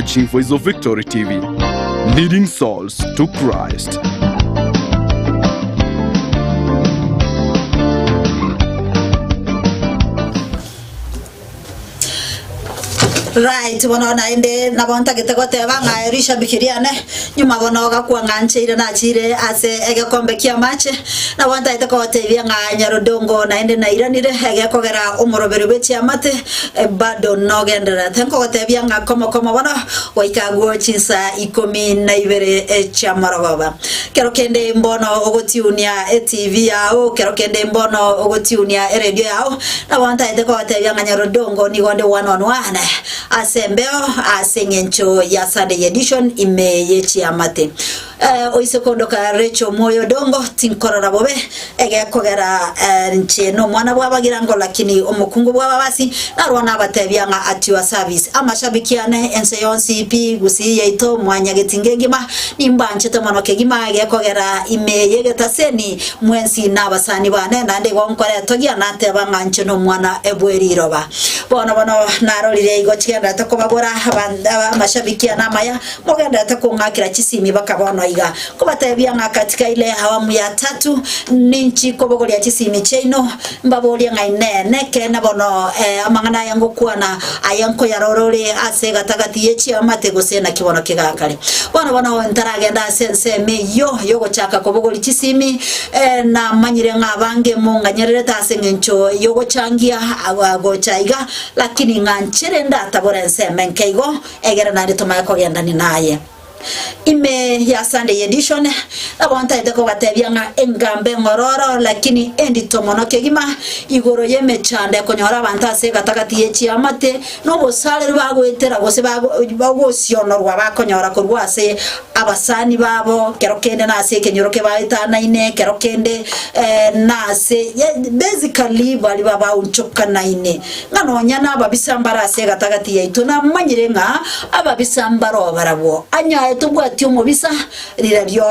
preaching voice of Victory TV, leading souls to Christ. Right, bono naende nabo ntagete goteba ng'a rishabiki riane nyuma bono gakwa ng'a ncheire nachire ase egekombe ki'amache, nabo ntagete kogotebia ng'a Nyarodongo naende nairanire egekogera omoroberi bwe chiamate bado nogendererete. Nkogotebia ng'a komo komo bono goika agwo chinsa ikomi na ibere chiamorogoba. Kero kende mbono ogotiunia eTV yao, kero kende mbono ogotiunia eredio yao, Nabo ntaete kogotebia ng'a Nyarodongo nigo onde one on one ase embeo ase eng'encho ya Sunday edition ime ye chiamate. Eh, oise kondoka Rachel Moyo Odongo tinkorora bobe egekogera eh, nche nomwana bw'abagirango lakini omokungu bw'ababasi narwo nabatebia ng'a at your service. Amashabiki ane ense yonsi pi Gusii yaito mwanyagetinga engima nimbanchete mono kegima egekogera ime y'egetaseni Mwensi nabasani bane, naende igo nkoretogia, nateba ng'a inche nomwana bwe riroba. Bono bono narorire igo chigenderete kobagora amashabiki ane amaya, mogenderete kong'akera chisimi baka bono iga. Nkobatebia ng'a katika ile awamu ya tatu ninchi kobogoria chisimi chiaino, mbaborie ng'a inee, nekeene bono amang'ana aya ngokwana aye nkoyarora ore ase egatagati ye chiamate gose naki bono kegakare? Bono bono ntaragenda ase ensemo eyio y'ogochaka kobogoria chisimi, namanyire ng'a abange monganyererete ase engencho y'ogochangia gocha iga, lakini ng'a nchere ndatabore ensemo enke igo, egere naende tomanye kogendania naye. Ime ya Sunday edition, nabo ntaete kobatebia ng'a engambe eng'ororo lakini endito mono kegima igoro y'emechando ekonyora abanto ase egatagati ye chiamate na obosareru bagoetera gose bagosionorwa bakonyora korwa ase abasani babo kero kende na ase ekenyoro kebaetanaine kero kende na ase basically baria babaonchokanaine. Ng'a nonya nababisa mbare ase egatagati yaito, namanyire ng'a ababisa mbaroo barabwo. Anyaye tobwati omobisa, rirorio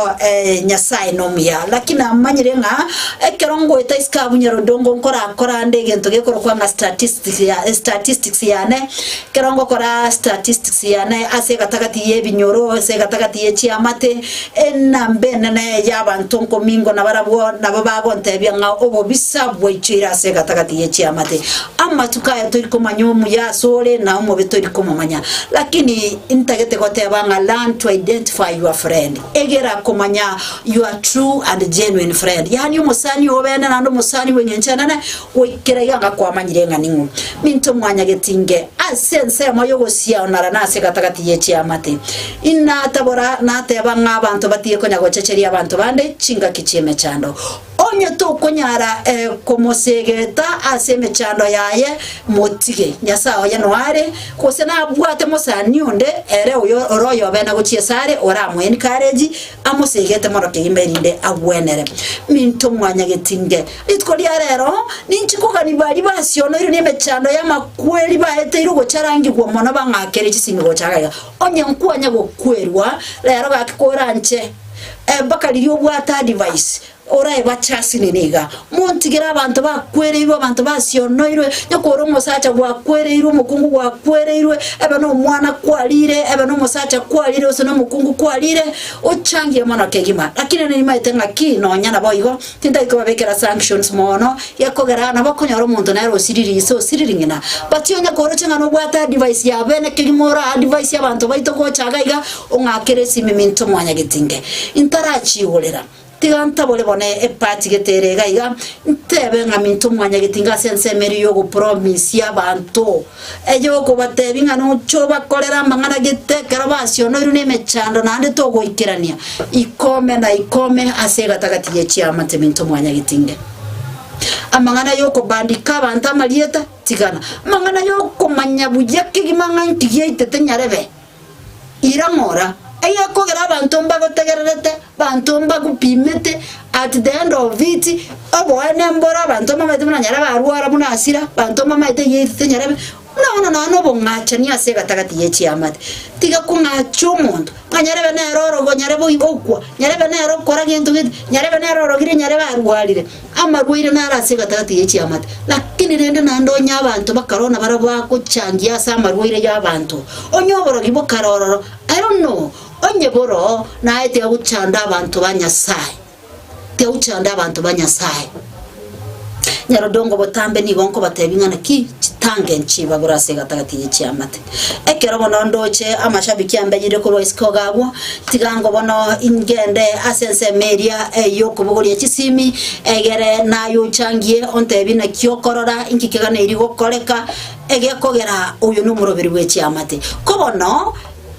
Nyasae nomuya. Lakini namanyire ng'a ekero ngoeta isiko abwo Nyarodongo nkorakora ande egento gekorokwa ng'a statistics ya statistics yane, ekero ngokora statistics yane ase egatagati y'ebinyoro, ase egatagati ye chiamate, enamba enene y'abanto nkomingo nabarabwo nabo bagontebia ng'a obobisa bwaichoire ase egatagati ye chiamate. Amatuko aya tori komanya omuya asore na omobe tori komomanya. Lakini ntagete goteba ng'a learn to identify your friend. Egera komanya your true and genuine friend. Yaani omosani oo bene naende omosani bw'eng'encho enene goikera iga ng'a kwamanyire ng'a ning'o. Minto mwanyagetinge ase ensemo y'ogosiaonara na ase egatagati ye chiamate. Inatabora nateba ng'a abanto batige konya gochecheria abanto bande chingaki chi'emechando. Onye tokonyara komosegeta ase emechando yaye, motige. Nyasae oye noare, gose nabwate mosani onde, ere oyo ore oyobene gochia asare, oramoe encourage, amosegete mono kegima erinde agwenere. Minto mwanyagetinge, rituko ria rero ninchi kogania baria basionoirwe nemechando y'amakweri baeteirwe gocharangigwa mono bang'akere chisimi gocha iga iga. Onye nkwanya gokwerwa, rero gaki koranche. Mpaka riria obwate advice oraebache asinini iga, montigere abanto bakwereirwe, abanto basionoirwe, nyakore omosacha gwakwereirwe, omokungu gwakwereirwe, ebe na omwana kwarire, ebe na omosacha kwarire gose na omokungu kwarire, ochangie mono kegima. Lakini nimaete ng'aki nonya naboigo, tintari kobabekera sanctions mono, gekogera nabo okonyora omonto nere osiriri ise osiriri ng'ina. But onye koroche ng'a nobwate advice ya bene kegima ora advise abanto baito gocha iga iga, Ong'akere esimi minto mwanyagetinge, intarachiigorera. Tiga ntabore bono epati gete ere iga iga, ntebe ng'a minto mwanyagetinge ase ensemo eria y'ogopromisia abanto, ey'okobatebia ng'a noche obakorere amang'ana gete ekero basionoirwe nemechando naende togoikerania ikome na ikome ase egatagati ye chiamate minto mwanyagetinge. Amang'ana y'okobandika abanto amarieta, tigana. Amang'ana y'okomanya buya kegima ng'a nki giaitete nyarebe. Ira ng'ora, eyekogera abanto mbagotegererete, abanto mbagopimete, at the end of it, oboene mbore abanto mbamaete buna nyarebe arwara buna asira, abanto mbamaete yaitete nyarebe. Buna bono nonya na obong'achani ase egatagati ye chiamate. Tiga kong'acha omonto, ng'a nyarebe nere orogwa, nyarebe okwa, nyarebe nere okora gento gete, nyarebe nere orogire, nyarebe arwarire. Amarwaire naro ase egatagati ye chiamate. Lakini rende naende onye abanto bakarona barabwo bagochangia ase amarwaire y'abanto, onye oborogi bokare ororo, I don't know, onye boroo, naye tiga gochanda abanto ba Nyasae. Tiga gochanda abanto ba Nyasae. Nyarodongo botambe nigo nkobatebia ng'a naki chitange nchibagure ase egatagati ye chiamate. Ekero bono ndoche amashabiki ambenyire korwa isiko iga agwo, tiga ngo bono ingende ase ensemo eria ey'okobogoria chisimi, egere naye ochangie ontebie naki okorora, inki keganeirie gokoreka, egekogera oyo nomoroberi bwe chiamate. Ko bono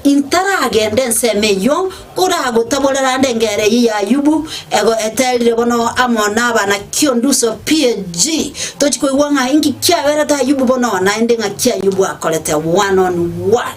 intaragenda ensemo eyio, Koragotaborera ande engero eyio ya Ayubu, ego eterire bono amo nabana Kionduso PG. Tochi koigwa ng'a inki kiaberete Ayubu bono, naende ng'aki Ayubu akorete one on one.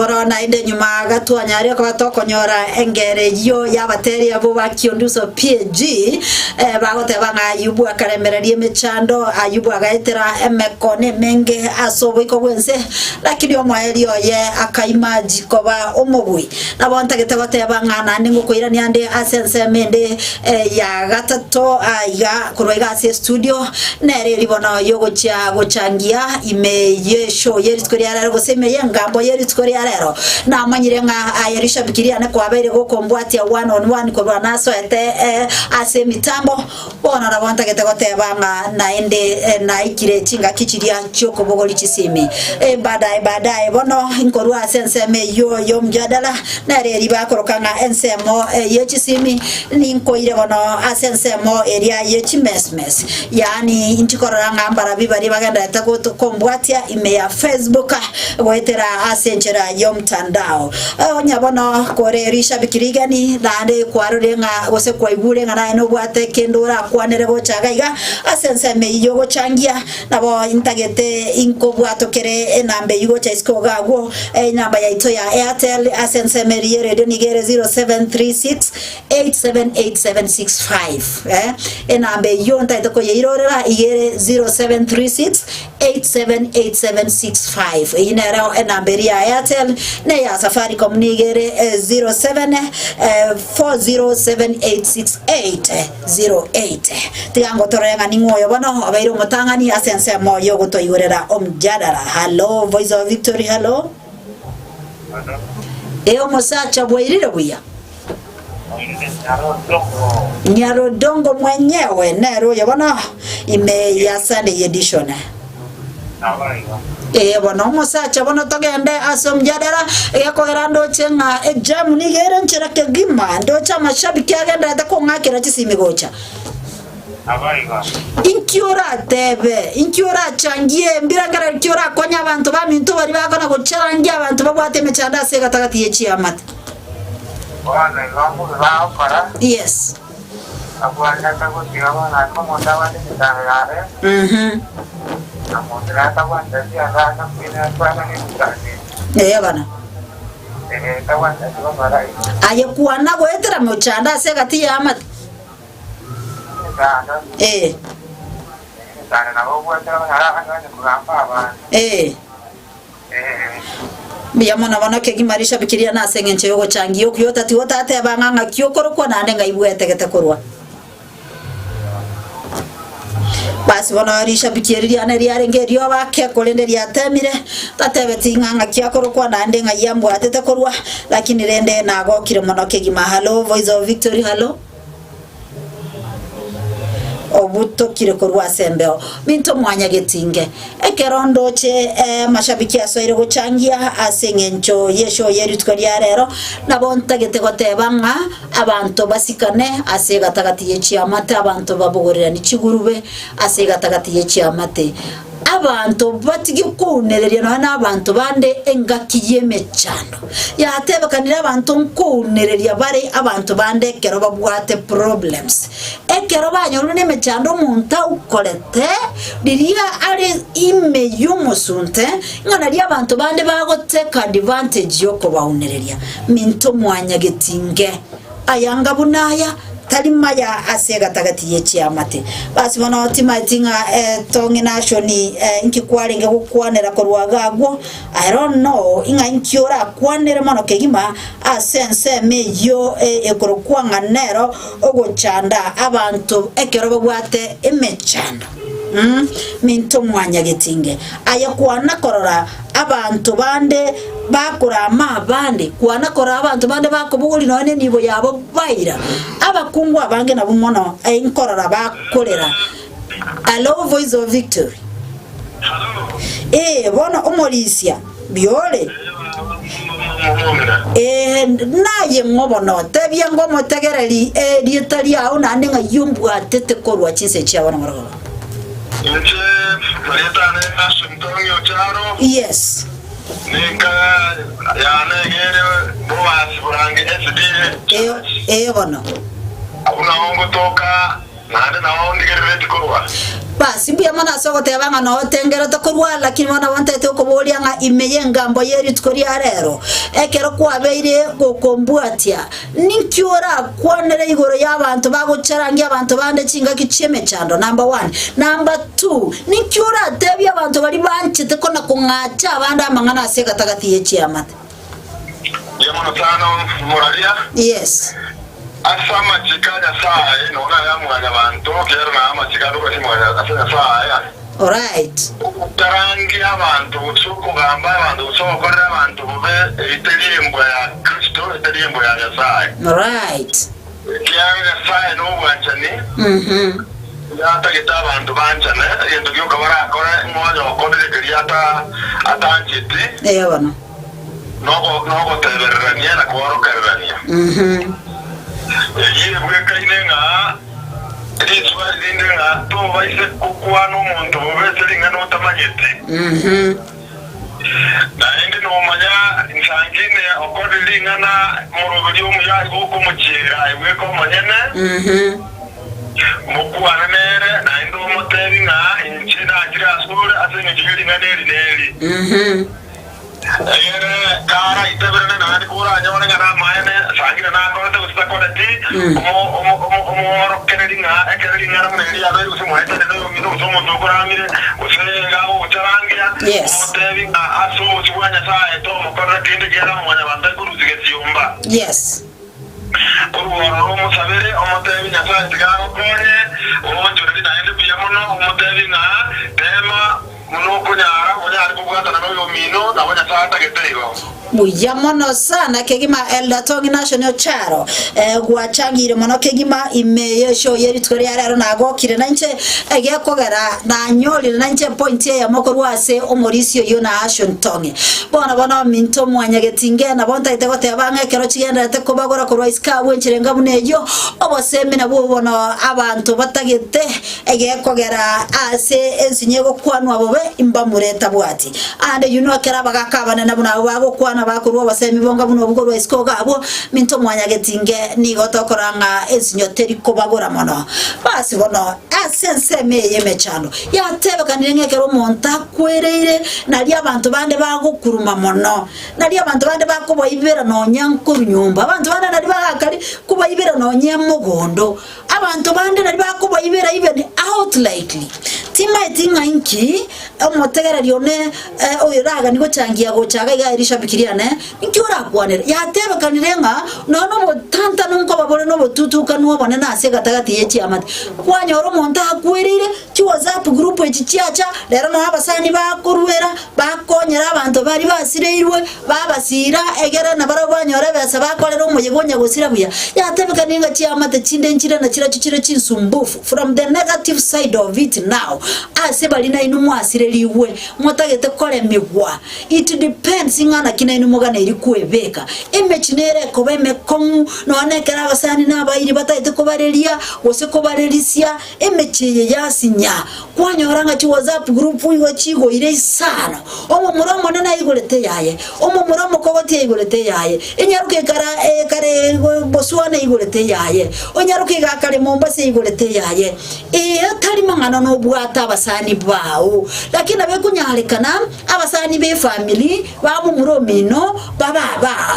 bono naende nyuma gatwanyarire koba tokonyora engero eyio y'abateri abwo ba Kionduso PAG, eh, bagoteba ng'a Ayubu akaremereria emechando, Ayubu agaetera emekone emenge ase oboiko bw'ense, lakini omoerio oye akaima koba omobui. Nabo ntagete goteba ng'a naende ngokoirania ande ase ensemo ende ya gatato aiga korwa iga ase estudio, nere eri bono yogochia gochangia ime y'eshow ye rituko ria rero gose ime y'engambo ye rituko ria rero. Namanyire ng'a aye rishabiki riane kwabeire gokombwatia one on one korwa nasoete ase emitambo. Bono nabo ntagete goteba ng'a naende naikire chingaki chiria chi'okobogoria chisimi. Baadaye baadaye bono nkorwa ase ensemo eyio y'omjadala, nere eria bakoroka ng'a ensemo ye chisimi, ninkoire bono ase ensemo eria ye chimesmes, yaani inchikorora ng'a mbarabi baria bagendererete kombwatia ime ya Facebook goetera ase enchera y'omtandao. Onye bono kore rishabiki rigeni, naende kwarorire ng'a gose kwaigure ng'a naye nobwate kende orakwanere gocha iga iga ase ensemo eyio y'ogochangia, nabo intagete inkobwatokere enamba eyio gocha isiko iga agwo, enamba yaito ya Airtel ase ensemo eria y'eredio nigo ere 0736 878765 eh, enamba eyio ntagete koyeirorera iga ere 0736 878765 Eyio nero enamba eria ya Airtel, na eya Safaricom nigo ere 0740786808. Tiga ngotorore ng'a ning'o oyo bono obeire omotang'ani ase ensemo y'ogotoigorera omjadala. Hallo Voice of Victory, hallo. Ee omosacha bwairire buya? Nyarodongo mwenyewe nere oyo bono ime ya Sunday edition. Ee bono omosacha bono togende ase omjadala egekogera ndoche ng'a ejam nigo ere nchera kegima ndoche amashabiki agenderete kong'akera chisimi gocha. Inki oratebe? Inki orachangie? Mbirengererio ki orakonye abanto baminto baria bakona gocharangia abanto babwate emechando ase egatagati ye chiamate? Bono igo omobe bagokora, Yes. abwenerete gotiga bono ase omonto abwate emechando yaye, na omonto nere tabwenereti ase ase nemechando eye. Ee bono. Ee, tabwenereti gokora igo. Aye kwana goetera mochando ase egati y'amate. Emechando, Ee. emechando nabo obwetere onyore abande kogamba abande. Ee. Mbuya mono bono kegima rishabiki riane ase engencho y'ogochangia okuya otatiga otateba ng'a ng'aki okorokwa naende ng'ai bwetegete korwa. Basi bono rishabiki eri riane riarenge erioba ake korende riatemire, tatebeti ng'a ng'aki akorokwa naende ng'ai ambwatete korwa, lakini rende nagokire mono kegima. Hallo Voice of Victory, hallo. Obutokire korwa ase embeo. Minto mwanyagetinge, ekero ndoche amashabiki asoire gochangia ase eng'encho y'eshow ye rituko ria rero, nabo ntagete goteba ng'a abanto basikane ase egatagati ye chiamate, abanto babogorirani chigurube ase egatagati ye chiamate. Abanto batige kounereria nonya nabanto bande engaki y'emechando. Yatebekanire abanto nkounereria bare abanto bande ekero babwate problems. Ekero banyorire nemechando omonto aukorete riria are ime y'omosunte, ng'a nario abanto bande bagotake advantage y'okobaunereria. Minto mwanyagetinge. Ayanga buna aya tari maya ase egatagati ye chiamate. Basi bono timaeti ng'a etong'i Nashoni inki kwarenge gokwanera korwa iga agwo, I don't know ing'a inki orakwanere mono kegima ase ensemo eyio ekorokwa ng'a nero ogochanda abanto ekero babwate emechando. Minto mwanyagetinge, aye kwana korora abanto bande bakorama abande, kwana korora abanto bande bakobogoria nonya nenibo yabo baira. Abakungu abange nabwo mono nkorora bakorera. Hallo Voice of Victory. Ee, bono omorisia, mbiore? Ee, naye ng'o bono? Tebia ngomotegereri erieta riao naende ng'ai ombwatete korwa chinse chia bono morogoro. Inche marieta ane Nashon Ocharo, Yes. ninka yane egere Boasi Borangi SDA Ee, Church. ee bono. Abwo nao ngotoka, naende nao ndigerereti korwa. Basi mbuya mono ase ogoteba ng'a notengerete korwa, lakini bono nabo ntaete gokoboria ng'a ime y'engambo ye rituko ria rero, ekero kwabeire gokombwatia, ninki orakwanere igoro y'abanto bagocharangia abanto bande chingaki chi'emechando? Number one. Number two, ninki oratebie abanto baria banchete kona-kong'acha abande amang'ana ase egatagati ye chiamate? Mbuya mono sana moraria. Yes. Ase amachiko a Nyasae nonya aya mwanyabanto, ekiagera naye amachiko ande ase mwanya ase Nyasae are. Alright. Ogotarangia abanto, gose okogamba abanto, gose ogokorera abanto bobe, eyio teri embwa ya Kristo, etari embwa ya Nyasae. Alright. Ekiagera Nyasae nobwanchani, nigo atagete abanto banchane, egento gioka barakore ng'a onye okorire keria ata atancheti, Eeh bono. nogotebererania na kworokererania. Eyio ebwekaine ng'a riswali rinde ng'a tobaise gokwana omonto bobe ase ring'ana otamanyeti. Naende nomanya nsankine okorire ring'ana moroberio omuya igo okomochiera aye bweka omonyene, mokwane nere, naende omotebi ng'a inche nachire asore ase engencho ye ring'ana eri neri. Egere karaiteberane naende koranyore ng'a namaene sangire nakorete gose takoreti, omworokereri ng'a ekero ring'ana buna eri riabeire gose mwaetanire noyomino gose omonto okoramire gose iga agogocharangia, omotebi ng'a ase obosio bwa Nyasae tomokorera kende ekiagera mwanyabanto aikorusia gesiomba. Korwa ororo omosabere, omotebi, Nyasae tiga agokonye, oonchorerie naende buya mono, omotebi ng'a teema buna okonyara, onyare kobwatana noyomino, nabo Nyasae atagete igo. Buya mono sana kegima Elder Tongi Nation Ocharo eh, gwachangire mono kegima ime yeshow ye rituko ria rero nagokire nainche egekogera nanyorire nainche point eyemo korwa ase omorisia oyio na Ashon Tongi Bono bono minto mwanyagetinge nabo ntaete goteba ng'a ekero chigendererete kobagora korwa isiko abwo enchera enga buna eyio, obosemi nabwo bono abanto batagete egekogera ase ensinyo egokwanwa bobe imbamura etabwati. Aande inwe ekero abagaaka abanene buna abwo bagokwana bakorua obosemi bonga buna obwo korwa isiko iga abwo, minto mwanyagetinge nigo tokorora ng'a ensinyo teri kobagora mono. Basi bono ase ensemo eye y'emechando, Yatebekanire ng'a ekero omonto akwereire, nario abanto bande bagokuruma mono, nario abanto bande bakobaibera nonya nkorwa nyomba, abanto bande nario bagakari kobaibera nonya mogondo, abanto bande nario bakobaibera even outrightly. Timaeti ng'a inki omotegereri one oyoragani gochangia gocha iga iga rishabiki riane, Inki orakwanere? Yatebekanire ng'a nonya nobotantanu nkoba bore nobotutukanu obonene ase egatagati ye chiamate. Kwanyora omonto akwereire, chiWhatsApp group echi chiacha, rero noo abasani bakoruera, bakonyera abanto baria basireirwe, babasira egere nabarabwo banyore ebesa bakorere omoyega onya gosira buya. Yatebekanire ng'a chiamate chinde nchire na chirachio chire chinsumbufu from the negative side of it now, ase baria nainwe mwasirerigwe, motagete koremigwa. It depends ng'a naki nainwe moganeiri kwebeka. Emechie nere ekoba emekong'u, nonya na ekero abasani na abairi batagete kobareria, gose kobarerisia, emechie eye yasinya. Kwanyora ng'a chi whatsapp group igo chigoire isano, omomura omonene aigorete eyaye, omomura omokogoti aigorete eyaye, enyaroka ekara ekare Botswana eigorete eyaye, onyaroka iga akare Mombasa eigorete eyaye. Ee, tari mang'ana nobwate abasani bao, lakini nabo ekonyarekana Abasani b'efamiri ba momura omino babe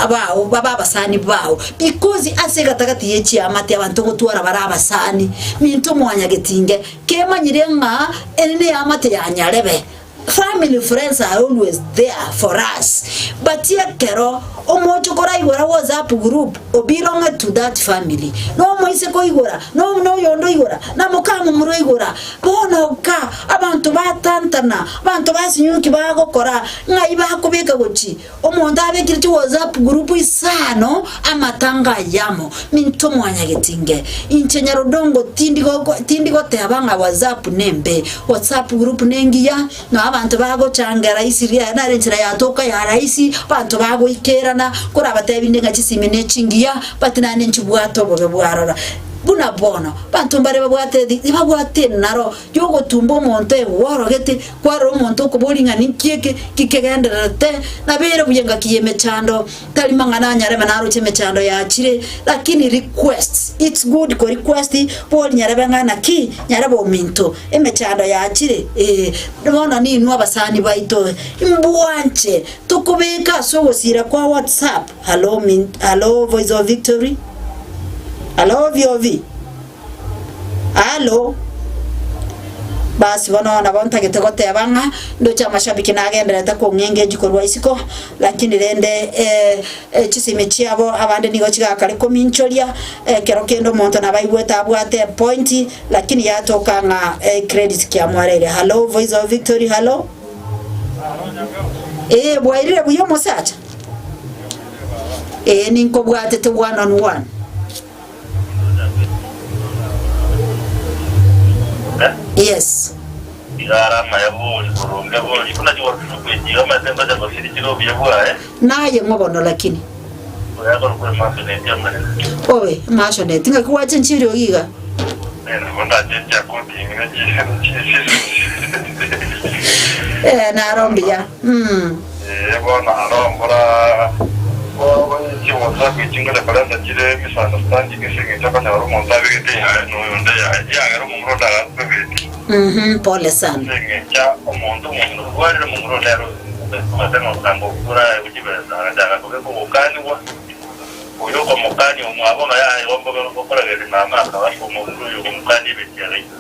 abao, babe abasani bao, because ase egatagati ye chiamate abanto ngotwara bare abasani. Minto mwanyagetinge, kemanyire ng'a eri neamate ya nyarebe, family friends are always there for us, but ekero omoche koraigora whatsapp group obelonge to that family, nomoiseke oigora, noyonde oigora, na mokamomura oigora. Bono ka abanto batantana, abanto basinyuki bagokora, ng'ai bakobeka gochia? Omonto abekire chiWhatsApp group isano amatanga ayamo. Minto mwanyagetinge, inche Nyarodongo tindi goko tindi goteba ng'a WhatsApp nembe, WhatsApp group nengiya, na abanto bagochanga rahisi riaye nare enchera yatoka ya rahisi, abanto bagoikerana, korabatebi inde ng'a chisimi ne chingiya, but naende nchibwate obobe bwarora. Buna bono, banto mbare babwate tibabwate enaro y'ogotumba omonto egworogete, kwarora omonto okoboria ng'a ninki eke ki kegendererete, nabere buya engaki y'emechando, tari mang'ana anyarebe naroche emechando yachire, lakini request, it's good ko request bori nyarebe ng'a naki, nyarebe ominto, emechando yachire ee, bono ninwe abasani baito, imbwanche tokobeka ase ogosira kwa whatsapp. Hallo min hallo voice of victory hallo VOV hallo basi bono nabo ntagete goteba ng'a ndoche amashabiki nagendererete kong'engeji korwa isiko lakini rende eh, eh, chisimi chiabo abande nigo chigakare kominchoria ekero kende omonto nabo aigwete abwate epointi lakini yatoka ng'a eh, credit kiamwareire hallo voice of victory hallo Ee, bwairire buya omosacha? Ee, ninkobwatete one on one. Yes. Iga are amaya bori, boronge bori, buna chigoro chiga amaete ngocha gosiria chire obuya bwaye. Naye ng'o bono lakini? Oyo akorokwa Emasonet y'Omonene. Obe, Emasonet, ng'aki gwachenchia eriogi iga? Nabo ndachenchia koti ng'ina chisisi. Eh, naro mbuya. Mm. Ee, bono aro mbora chiwhatsapp echi ngocha korenta chire misunderstanding ase eng'encho okonyora omonto abegete yaye na oyonde yaye, yagera omomura onde agatobeti. Mhm, pole sana. Ase eng'encho omonto omonto orwarire omomura onde ere omanyete ng'a ogosambe okure aye gochibesa agachaka kobeka ogokanigwa, oyo okomokania omwabo ng'a yaya igo mbobe okoragereria mama akaba ase omomura oyo okomokania ebeti agaita.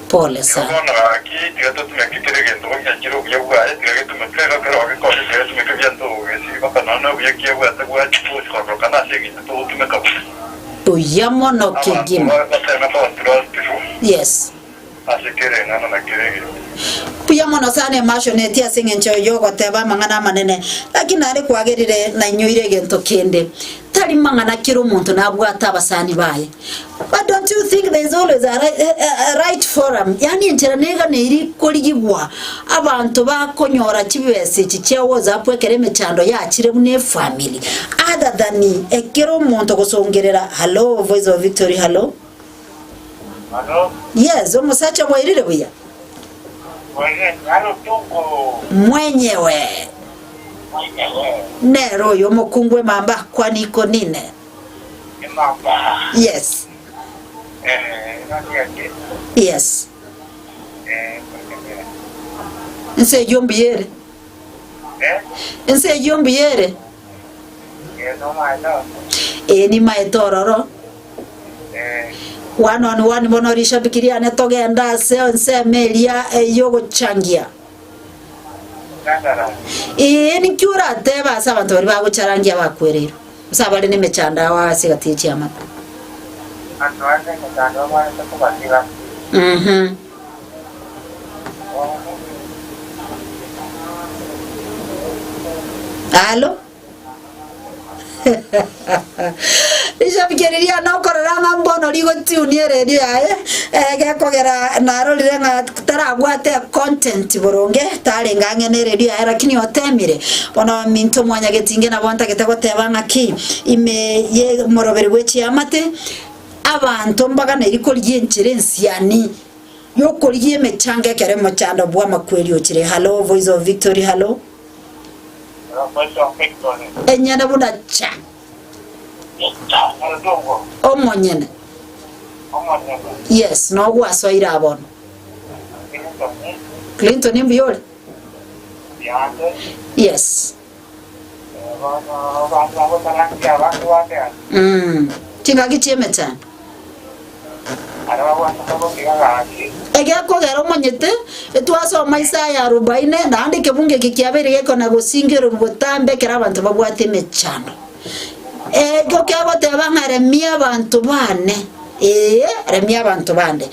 Pole Igo sana. bono gaki, tiga totumeke kera egento gochia obuya bwaye, tiga getumeke iga kera ogekonye, tiga getumeke buya ntogogesiria mpaka nonya obuya ki abwate bwachia bwosi kororokana ase eng'encho togotumeka buya. Buya mono Abanto kegima. bateme koba trustful Yes. ase kera eng'ana na kera egento. Buya mono sana emashoneti ase eng'encho yogoteba amang'ana amanene, lakini naende kwagerire nainyoire egento kende. Tari mang'ana kera omonto nabwate abasani baye. But don't you think there is always a, right, a, a right forum? Yaani enchera neganeiri korigigwa abanto bakonyora chibesa echi chia WhatsApp ekero emechando yachire buna efamily other than ekero omonto gosongerera hallo voice of victory hallo Halo, yes omosacha bwairire buya bwairire, halo Tungu mwenyewe mwenyewe. Nere oyo omokungu emamba kwani iko nine. Emamba. Yes. Eh, nani ake? Yes. Eh, mwenyewe. Ense eyio mbuya ere. Eh? Ense eyio mbuya ere. Eh, no maete. Ee nimaete ororo. Eh. One on one bono rishabiki riane togenda ase ensemo eria ey'ogochangia. Ee, ninki oratebe ase abanto baria bagocharangia abakwereirwe, gose abare nemechando ao ase egati ye chiamate? Mhm. Alo? Rishabiki riria nokorora ng'a mbono rigotiunia eredio yaye, eh, gekogera narorire ng'a tarabwate econtent boronge, tarenge ang'e na eredio yaye lakini otemire. Bono minto mwanyagetinge nabo ntagete goteba ng'aki, ime ye omoroberi bwe chiamate, abanto mbaganeiri korigia enchera ensiani yokorigia emechango ekero emochando bw'amakweri ochire. Hallo voice of victory hallo. Enyene buna cha. Omonyene. Yes, nogwasoire aa bono. Clinton mbuya ore? Yes. Mm. Chingaki chi'emechando. Egekogera omonyete, etwasoma Isaya arobaine, naende ekebungo eke kiabeire gekona gosingererwa botambe ekero abanto babwate emechando. Ekio kegoteba ng'a remia abanto bane, ee, remia abanto bande.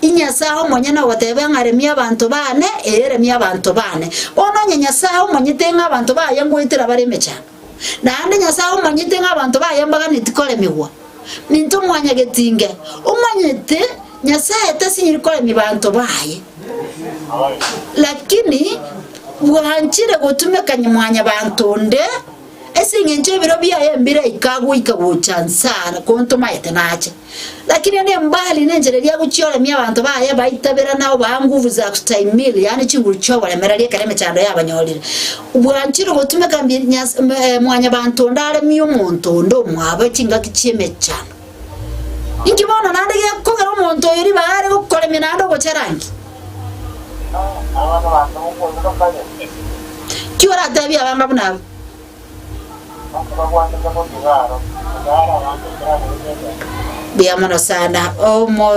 Nyasae omonyene ogoteba ng'a remia abanto bane, ee, remia abanto bane. Bono onye Nyasae omonyete ng'a abanto baye ngoetera bare emechando, naende Nyasae omonyete ng'a abanto baye mbaganeti koremigwa, Minto mwanyagetinge, omanyete Nyasae tasinyiri koremia banto baye, lakini bwanchire gotumeka mwanyabanto onde. Ase eng'encho ebiro biaye mbiraike agoika gocha nse aa kontomaete nache. Lakini ende mbali nenchera eria agochia oremia abanto baye baitaberana obaa nguvu za kustahimili, yaani chinguru chiogoremereria ekero emechando yabanyorire. Bwanchire gotumeka mbi nyas mwanyabanto onde aremie omonto onde omwabo chingaki chi'emechando. Inki bono naende gekogera omonto oyo ribaga are gokoremia naende ogochera nki? Ki oratebie abanga buna abwo? Mbuya mono sana omo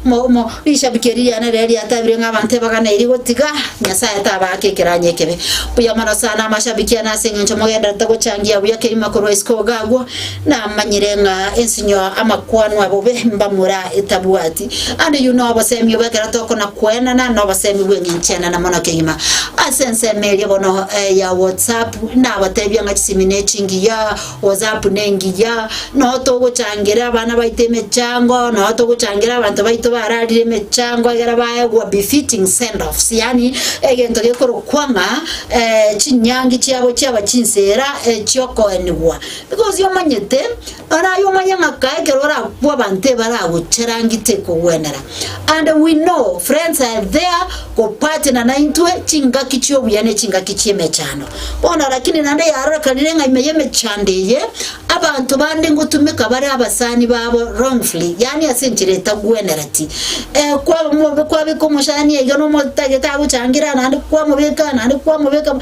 omo omo rishabiki eri riane riria riatabire ng'a abanto ebaganeiri gotiga Nyasaye tabaaka ekeranyo ekebe. Mbuya mono sana amashabiki ane ase eng'encho mogendererete gochangia buya kegima korwa isiko iga agwo. Namanyire ng'a ensinyo amakwano abobe mbamura etabwati. And you know obosemi obo ekero tokona koenana nobosemi bw'eng'encho enene mono kegima. Ase ensemo eria bono ya WhatsApp nabatebia ng'a chisimi ne chingiya, WhatsApp nengiya, noo togochangera abana baito emechango, noo togochangera abanto baito bararire emechango egere baegwa befitting send offs yaani egento gekorokwa ng'a chinyangi chiabo chiaba chinsera chiokoenigwa. Because omanyete, nonye aye omanye ng'a kae ekero orakwe abanto ebaragocherangite kogwenera. And we know friends are there gopartner naintwe chingaki chiobuya ne chingaki chiemechando. Bono lakini naende yarorekanire ng'a ime yemechando eye, abanto bande ngotumeka bare abasani babo wrongfully, yaani ase enchera etagwenereti. Eh, kwaba omobe kwabeka omosani aiga na omotagete agochangera naende kwamobeka naende kwamobeka.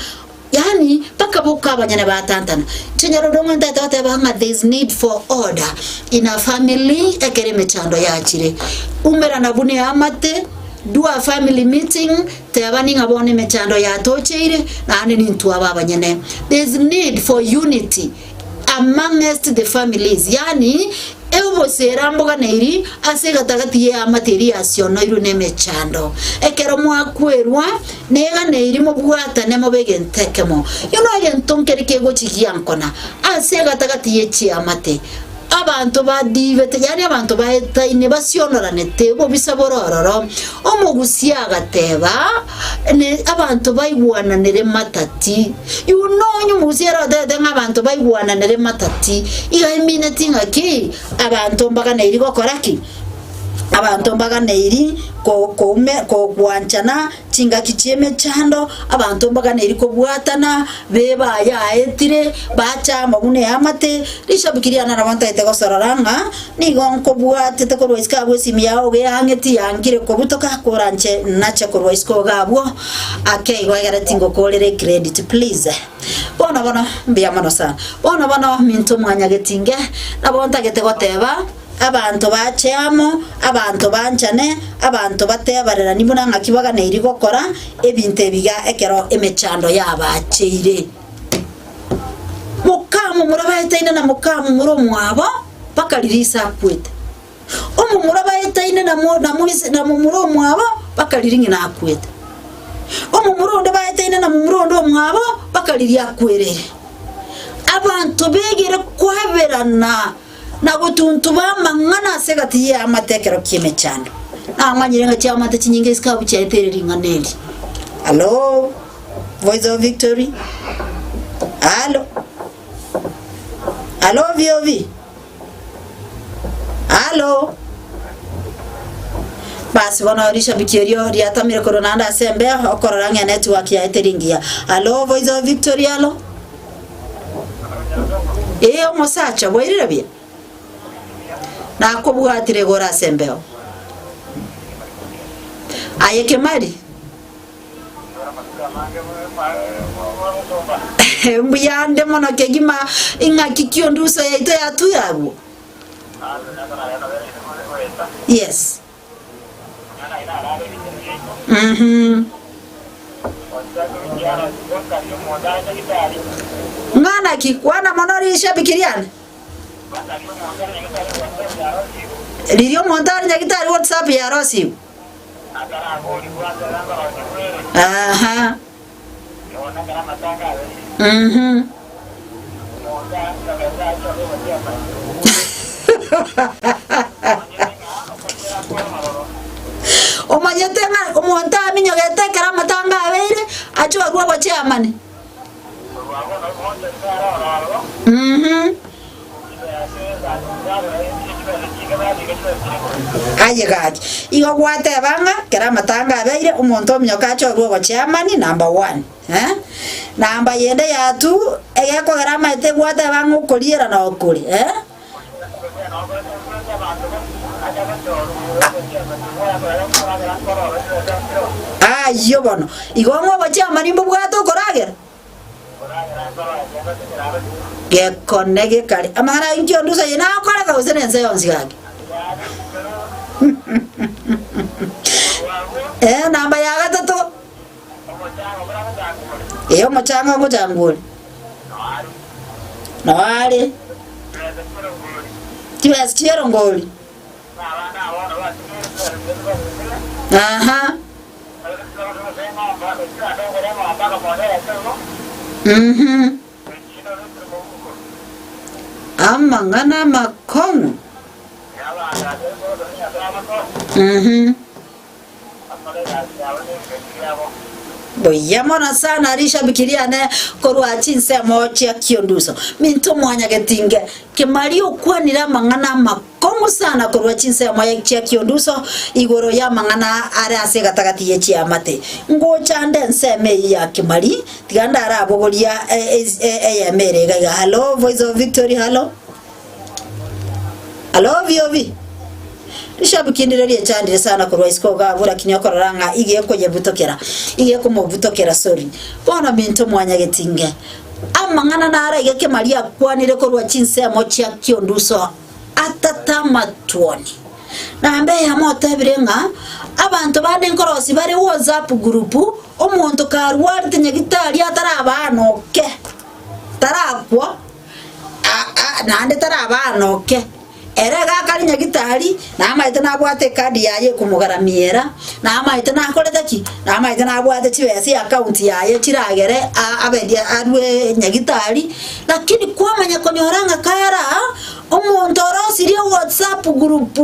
Yaani bakaboka abanyene batantana. Inche nyarore omonto aete goteba ng'a there is need for order in a family ekero emechando yachire. Umerana buna eamate, do a family meeting, teba ning'a bono emechando yatocheire naende nintwe aba abanyene. There is need for unity amongst the families, yaani obosera mboganeiri ase egatagati y'eamate eria yasionoirwe nemechando. Ekero mwakwerwa, neganeiri mobwatane mobe egento ekemo. You know egento nkeri kegochigia nkona ase egatagati ye chiamate. Abanto badibete, yaani abanto baetaine basionoranete obobisa bore ororo. Omogusia agateba, ne abanto baigwananere matati. You know onye omogusia ere otebete ng'a abanto baigwananere matati, iga emineti ng'aki? Abanto mbaganeiri gokora ki? Abanto mbaganeiri ko koume kogwanchana Chingaki chi'emechando abanto mbaganeiri kobwatana, bebe aya aetire, bache amo buna eamate. Rishabiki riane nabo ntaete gosorora ng'a nigo nkobwatete korwa isiko abwo esimi yao geang'eti yangire kobutoka koranche nache korwa isiko iga abwo ake igo egere tingokorera ecredit please. Bono bono mbuya mono sana. Bono bono minto mwanyagetinge nabo ntagete goteba. Abanto bache amo, abanto banchane, abanto batebareranie buna ng'aki baganeiri gokora ebinto ebiga ekero emechando yabacheire. Mokamomura baetaine na mokamomura omwabo, bakarira ise akwete. Omomura baetaine na mo- na moise na momura omwabo, bakarira ng'ina akwete. Omomura onde baetaine na momura onde omwabo, bakariria akwereire. Abanto begere kwaberana. na gotuntuba amang'ana ase egati y'eamate ekero ki'emechando. Namanyire ng'a chiamate chinyinge isiko abwo chiaeteire ring'ana eri. Hallo, Voice of Victory? Hallo? Hallo, VOV? Hallo? Basi bono rishabiki erio riatamire korwa naende ase embeo, okorora ng'a enetwork yaye teri engiya. Hallo, Voice of Victory, hallo? Ee, omosacha, bwairire buya? Nakobwatire igoro ase embeo. Aye Kemari? Mbuya nde mono kegima, ing'aki ki onduso yaito yatuire agwo? Yes. Mhm. Ng'ana ki? Kwana mono rishabiki riane. Riria omonto are nyagitari WhatsApp yarosiigwe. Aha. Mhm. Omanyete ng'a omonto aminyogete ekero amatanga abeire, ache orue obochiamani. Mhm. Aye gaki, igo gwateba ng'a kera amatanga abeire, omonto ominyoka achorwe ogochairman number one, eh? Namba yende ya two, egekogera amaete gwateba ng'a okoriera nokore, eh? Ayio bono, igo ng'a ogochairman mbobwate okoragera? Gekone gekare amang'ana ayio inki ondusa eye nakoreka gose nense yonsi gaki? Eh, namba ya gatato. Ee, omochanga ogochangwa ore. Noare. Chibesa chierongori. Aha. Mhm. Amang'ana amakong'u. Mhm. Buya mono sana rishabiki riane korwa chinsemo chia Kionduso. Minto mwanyagetinge Kimari okwanire amang'ana amakong'u sana korwa chinsemo chia Kionduso igoro y'amang'ana are ase egatagati ye chiamate. Ngocha nde ensemo eyio ya Kimari tiga ndarabogoria eyemo ere iga iga. Hallo Voice of Victory hallo. Hallo VOV. Rishabiki ndire riechandire sana korwa isiko iga abwo lakini okorora ng'a iga ekoyebutokera iga ekomobutokera sorry. Bono minto mwanyagetinge. Amang'ana naro iga Kemari akwanire korwa chinsemo chia Kionduso atatamatwoni. Namba eyemo otebire ng'a abanto bande nkorosi bare WhatsApp group omonto karwarete nyagitari atarabanoke tarakwa naende tarabanoke. Ere iga akare nyagitari, namaete nabwate ekadi yaye ekomogaramiera, namaete nakorete ki? Namaete nabwate chibesa eakaunti yaye chiragere abe arue nyagitari, lakini kwamanya konyora ng'a kare aa, omonto orosirie whatsapp group,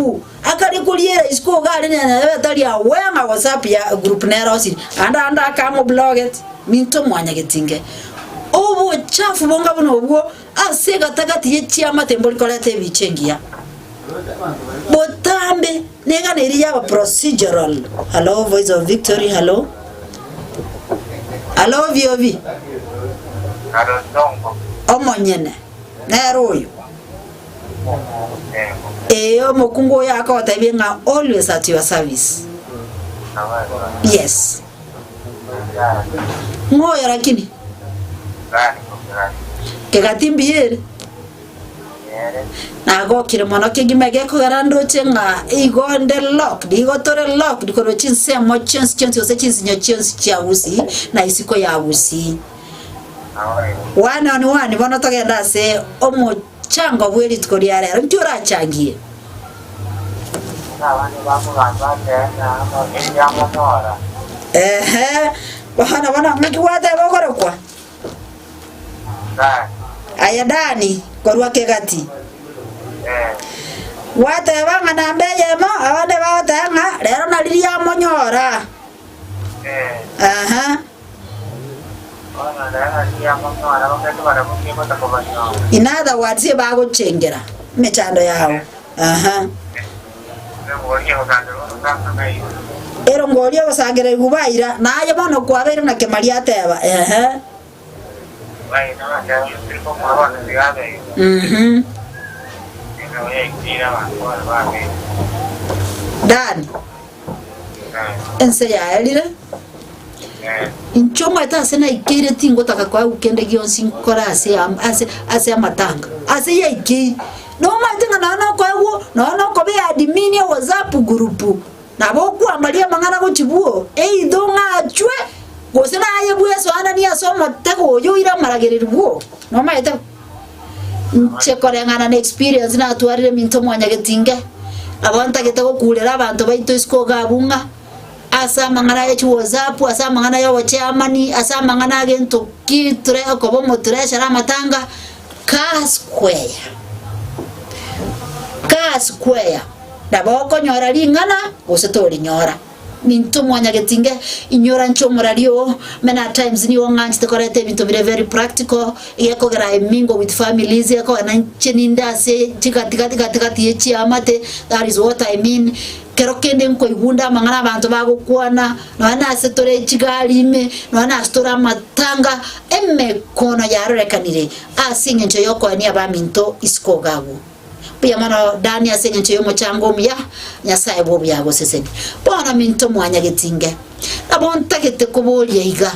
akare koriera isiko iga are nere tari aware ng'a whatsapp ya group nerosirie, ande ande akamobloget, minto mwanyagetinge. Obochafu bonga buna obwo. Ase egatagati ye chiamate mbori koreta ebicha engiya. Botambe negana eria yaba procedural. Hallo voice of victory hallo. Hallo VOV. Arosongo. Omonyene nere oyo. Ee omokungu oyo akogotebia ng'a always at your service. Yes. Ng'o oyo lakini? Kegati mbuya ere. Nagokire mono kegima gekogera ndoche ng'a igo nde locked, igo tore locked korwa chinsemo chionsi chionsi gose chinsinyo chionsi chia Gusii na isiko ya Gusii. One on one bono togende ase omochango bwe rituko ria rero. Nki orachangie? Ehe, bono bono ng'aki gwateba okorokwa? Aye Dani, korwa kegati. Gwateba ng'a namba eyemo, abande bagoteba ng'a rero nari riamonyora. Aha. In other words, ebagochengera emechando yao. Aha. Erongori ogosangererigwa baira, naye bono kwabeire na kemaria ateba, Ehe. Mhm. Dani, ense yaerire, inche omanyete ase naikeire tingotaka koegwa kende gionsi nkore ase am- ase ase amatanga, ase yaikeire. Nomanyete ng'a nonye nokoegwa, nonye nokoba eadmin ya whatsapp group, nabo okwambaria amang'ana gochia bwoo, either ong'achwe, gose naye bwesoananie ase omotego oyo oire amaragereri bwoo, nomanyete. Inche koreng'ana na experience natwarire eminto mwanyagetinge, abo ntagete gokurera abanto baito isiko iga abwo ng'a ase amang'ana ya chiwhatsapp, ase amang'ana ya obochairman, ase amang'ana agento ki tore okoba omotureshere amatanga, kaa square, kaa square, nabo okonyora ring'ana gose torinyora. Minto mwanyagetinge, inyora inche omorari oo, many a times nigo ng'anchete koreta ebinto bire very practical, egekogera I mingle with families, egekogera nainche ninde ase chigatigati gatigati ye chiamate, that is what I mean. Kero kende nkoigunda amang'ana abanto bagokwana, nonya nase tore chigari ime, nonya nase tore amatanga, emekono yarorekanire ase eng'encho y'okoenia abaminto isiko iga agwo. Mbuya mono Dani ase eng'encho y'omochango omuya, Nyasae bw'obuya agosesenie. Bono minto mwanyagetinge, nabo ntagete koboria iga,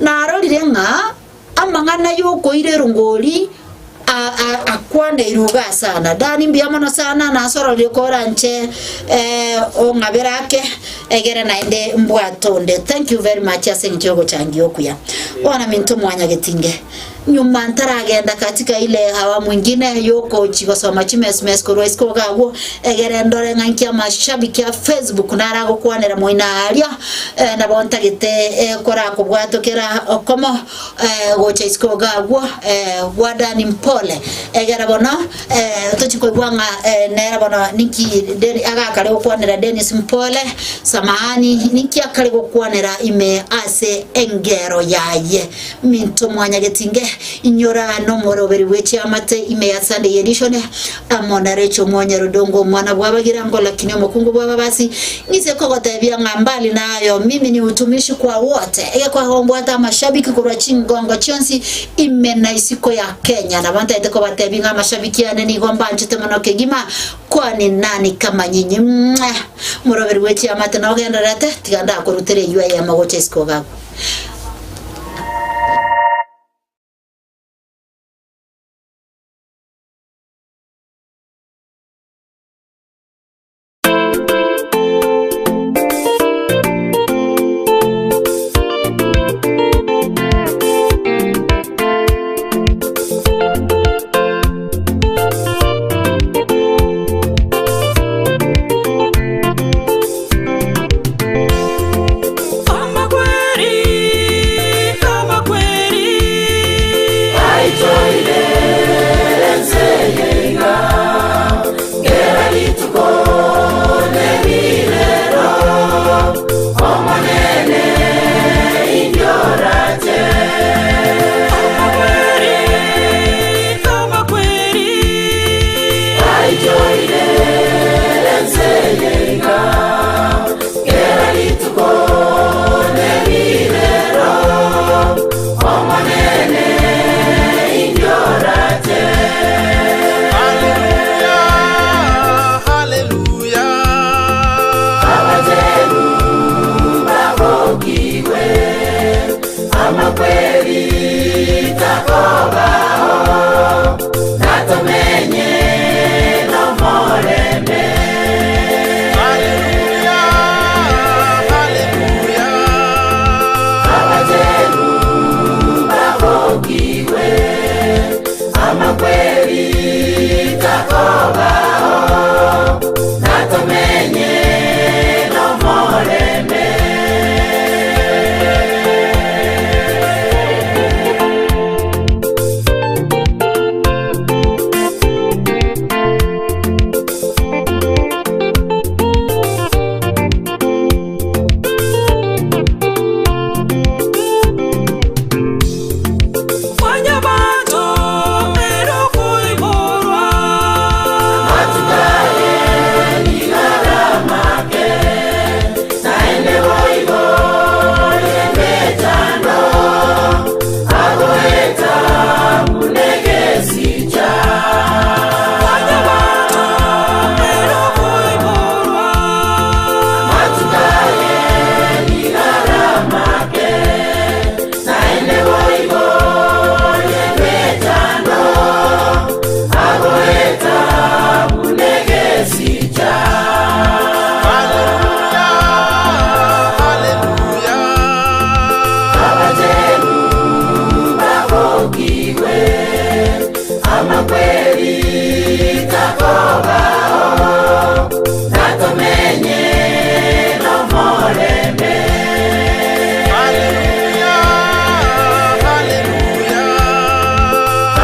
narorire ng'a amang'ana y'okoira erongori akwaneirwe iga sana. Dani mbuya mono sana nasororire koranche ong'abere ake egere naende mbwate onde. Thank you very much ase eng'encho y'ogochangia okuya. Bono minto mwanyagetinge. Nyuma ntaragenda katika ile awamu ingine y'ogochi gosoma chimesmes korwa isiko iga agwo, egere ndore ng'a inki amashabiki a Facebook naragokwanera moino aaria, nabo ntagete korakobwatokera okomo gocha isiko iga agwo gwa Danny Mpole, egere bono tochi koigwa ng'a nere bono ninki agakare gokwanera Dennis Mpole, samahani, ninki akare gokwanera ime ase engero yaye. Minto mwanyagetinge, inyora nomoroberi bwe chiamate ime ya Sunday Edition, amo na Rachel Mwanyarudongo omwana bw'Abagirango lakini omokungu bw'Ababasi, ng'ise kogotebia ng'a mbali nayo mimi ni utumishi kwa wote, egekwagombwata amashabiki korwa chingongo chionsi ime na isiko ya Kenya. Nabo ntaete kobatebia ng'a amashabiki ane nigo mbanchete mono kegima, kwani nani kama nyinyi? Mwah! Moroberi bwe chiamate nogendererete, tiga ndakorutere eywo eyemo gocha isiko iga agwo. Amakweri, amakweri, Aichoire ense eye iga, kera rituko nerirero, Omonene inyorache. Amakweri, amakweri, Aichoire ense eye iga, kera rituko nerirero, Omonene inyorache. Haleluya, haleluya. Abachenu babokiwe, amakweri takobaho, natomenye nomorembe. Haleluya, haleluya. Abachenu babokiwe, amakweri takobaho, natomenye nomorembe. Mwanyabanto erokoiborwa. Matukaye nigaramake, naende boigo yemechando, agoeta munegesicha. Mwanyabanto erokoiborwa. Matukaye nigaramake, naende boigo yemechando, agoeta munegesicha. Haleluya, haleluya. Abachenu babokiwe, amakweri takobaho, natomenye nomorembe. Haleluya, haleluya.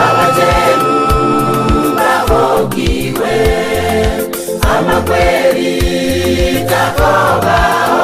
Abachenu babokiwe, amakweri takobaho,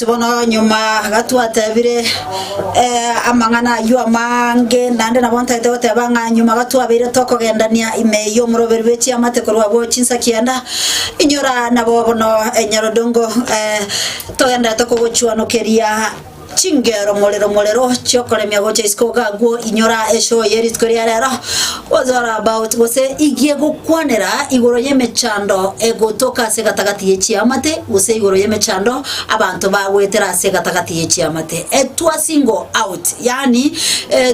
onsi bono nyuma gatwatebire eh, amang'ana aywo amange naende nabo ntaete goteba ng'a nyuma gatwabeire tokogendania ime y'omoroberi bwe chiamate korwa abwo chinsa kianda, inyora nabo bono enyarodongo eh, togenderete kogochuanokeria chingero morero morero chiokoremia gocha isiko iga agwo inyora eshow ye rituko ria rero was all about gose igie gokwanera igoro y'emechando egotoka ase gatagati ye chiamate gose igoro y'emechando abanto bagoetera ase gatagati ye chiamate etwa single out yaani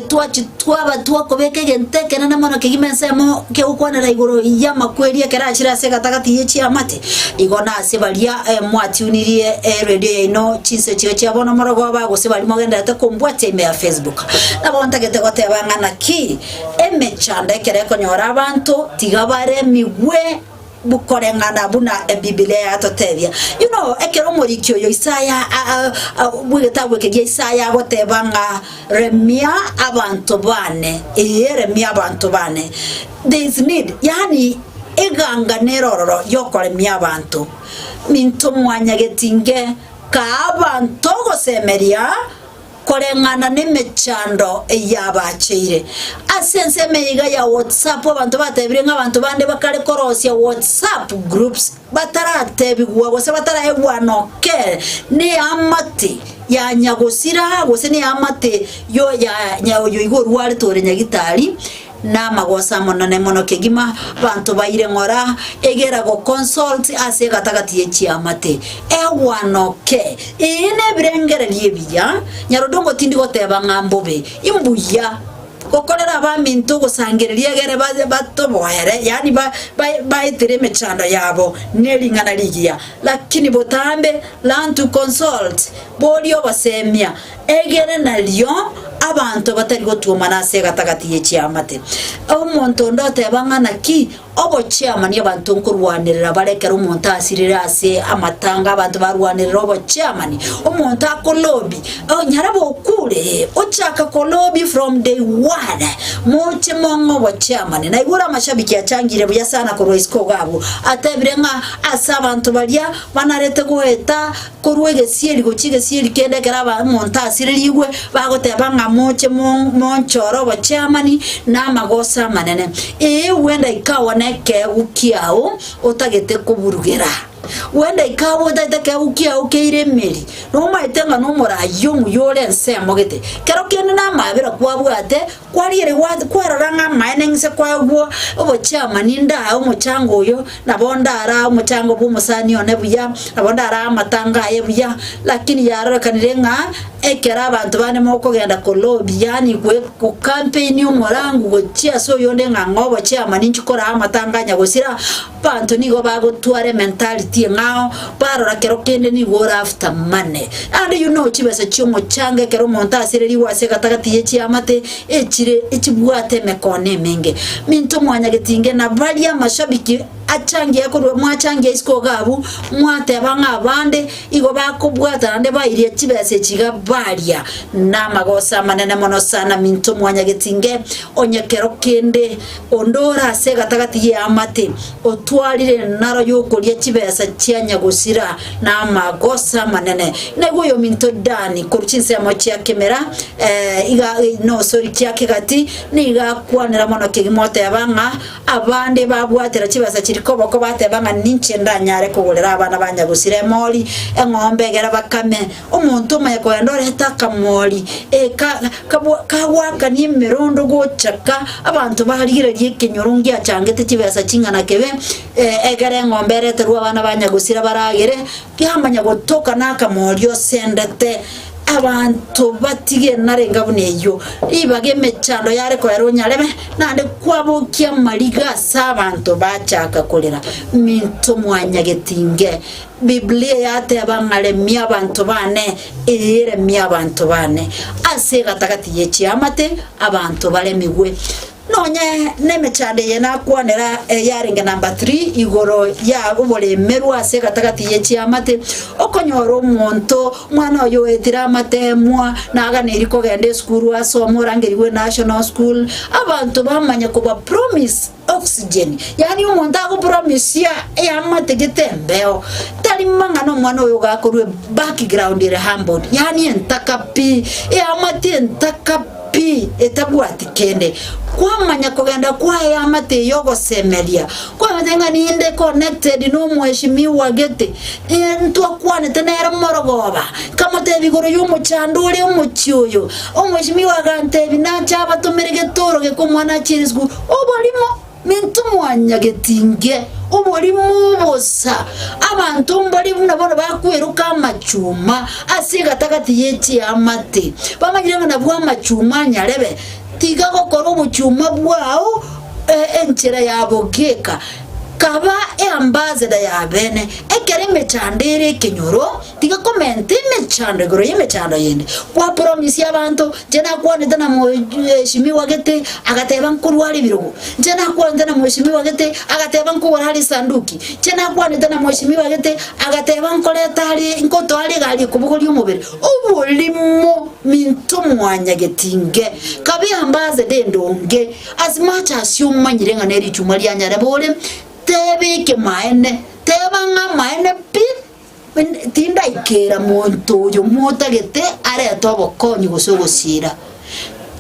twachi twaba twakobeka egento ekenene mono kegima ensemo kegokwanera igoro y'amakweri ekero achire ase gatagati ye chiamate. Igo nase baria mwatiunirie eredio yaino chinse chiria chia bono morogoba, gose baria mogendererete kombwatia ime ya Facebook. Nabo ntagete goteba ng'a naki emechando ekero ekonyora abanto tiga baremigwe koreng'ana buna Ebibilia yatotebia. You know, ekero omoriki oyo Isaya bw'egetabu eke gia Isaya agoteba ng'a remia abanto bane, ee remia abanto bane, there is need, yaani eganga nere ororo y'okoremia abanto. Minto mwanyagetinge, kaa abanto ogosemeria koreng'ana nemechando eyabacheire. Ase ensemo eye iga ya WhatsApp abanto batebire ng'a abanto bande bakare korosia WhatsApp groups bataratebigwa gose bataraegwa noke neamate ya nyagosira gose neamate yo ya ya oyo iga orwarete ore nyagitari Namagoso amonene mono kegima, abanto baire ng'ora, egera go consult ase egatagati ye chiamate. Egwanoke! Eye nebirengererio ebiya, nyarodongo tindi goteba ng'a mbobe, imbuya gokorera abaminto ogosangereria egere batoboere, yaani baetere emechando yabo nering'ana rigiya. Lakini botambe, learn to consult, boria obosemia, Egere nario abanto batari gotuomana ase egatagati ye chiamate. Omonto onde oteba ng'a naki obochiamani abanto nkorwanerera bare ekero omonto asirire ase amatanga abanto barwanerera obochiamani. Omonto akolobi onyarebe okure ochaka kolobi from day one moche mong'e obochiamani. Naigure amashabiki achangire buya sana korwa isiko iga abwo atebire ng'a ase abanto baria banarete goeta Korwa egesieri gochia egesieri kende ekero aba omonto asirerigwe, bagoteba ng'a moche monchore obochaamani na amagoso amanene. Ee, huenda ikawa nekeegwa kiao otagete koburugera. Huenda ikawa otagete ekeegwa kiao keire emeri, nomaete ng'a nomoraia omuya ore ensemo gete. Kero kende namaabera kwabwate, Kwarigereria kwarora ng'a amaene ng'ise koegwa obochiamani ndae omochango oyo, nabo ndarae omochango bw'omosani one buya, nabo ndarae amatanga aye buya, lakini yarorekanire ng'a ekero abanto bande mokogenda kolobi, yaani gocampaign omorangu gochia ase oyonde ng'a ng'a obochiamani inche koraa amatanga nyagosira, Abanto nigo bagotwara ementality eng'ao, barora kero kende nigo ore after money. Naende you know chibesa chi'omochanga ekero omonto asirerigwe ase egatagati ye chiamate echire echibwate emekono emenge. Minto mwanyagetinge na baria amashabiki achangie korwa mwachangia isiko iga abwo, mwateba ng'a abande igo bakobwata naende bairia chibesa echi iga baria. Namagoso amanene mono sana minto mwanyagetinge, onye kero kende Onde ore ase egatagati y'eamate otwarire naro y'okoria chibesa chia nyagosira na amagoso amanene. Naigwe oyominto Dani korwa chinsemo chia kemera, iga nosori kia kegati, nigo akwanera mono kegima oteba ng'a abande babwatera chibesa chiria koboko bateba ng'a ninche ndanyare kogorera abana ba nyagosira emori, eng'ombe egere bakame. Omonto omanye kogenda orete akamori, kagoakania emerondo gochaka, abanto barigereria ekenyoro ngiachangete chibesa ching'ana kebe, egere eng'ombe ereterwe abana ba nyagosira baragere, kiamanya gotoka na akamori osendete. Abanto batige narenga buna eyio, ribaga emechando yare koera onyarebe, naende kwabokia amariga ase abanto bachaka korera. Minto mwanyagetinge. Biblia yateba ng'a remia abanto bane, ee, remia abanto bane. Ase egatagati ye chiamate abanto baremigwe. Nonye nemechando eye nakwanera eyarenge number 3 igoro ya oboremerwa ase egatagati ye chiamate, okonyora omonto omwana oyo oetire amatemwa naganeiri kogenda esukuru asome orangerigwe national school, abanto bamanya koba promise. Oxygen, yaani omonto agopromisia eamate gete embeo, tari mang'ana omwana oyo gakorwa ebackground ere humbled, yaani entaka pi, eamate entaka pi etabwati kende. Kwamanya kogenda kwa eamate eye ogosemeria, kwamanya ng'a ninde connected na omweshimiwa gete, ntwakwanete nere morogoba, nkamotebia igoro ya omochando ore omochie oyo, omweshimiwa agantebia nache abatomere getoro geke omwana achiere esukuru. Oborimo, minto mwanyagetinge, oborimo obosa. Abanto mbare buna bono bakweroka amachuma ase egatagati ye chiamate, bamanyire ng'a nabwo amachuma anyarebe. Tiga gokora obochuma bwao enchera ya bogeka. Kaba eambassador y'abene ekero emechando ere ekenyoro. Tiga komenta emechando igoro y'emechando yende. Kwapromisia abanto, inche nakwanete na mweshimiwa gete, agateba nkorware ebirogo. Inche nakwanete na mweshimiwa gete, agateba nkogora are esanduki. Inche nakwanete na mweshimiwa gete, agateba nkoreta are nkotoa are egari ekobogoria omobere. Oborimo minto mwanyagetinge, kabe ambassador endonge, as much as omanyire ng'a nerichuma ria nyarebe ore, teba ekemaene, teba ng'a amaene pi. Tindaikera monto oyo motagete arete obokonyi gose ogosiira.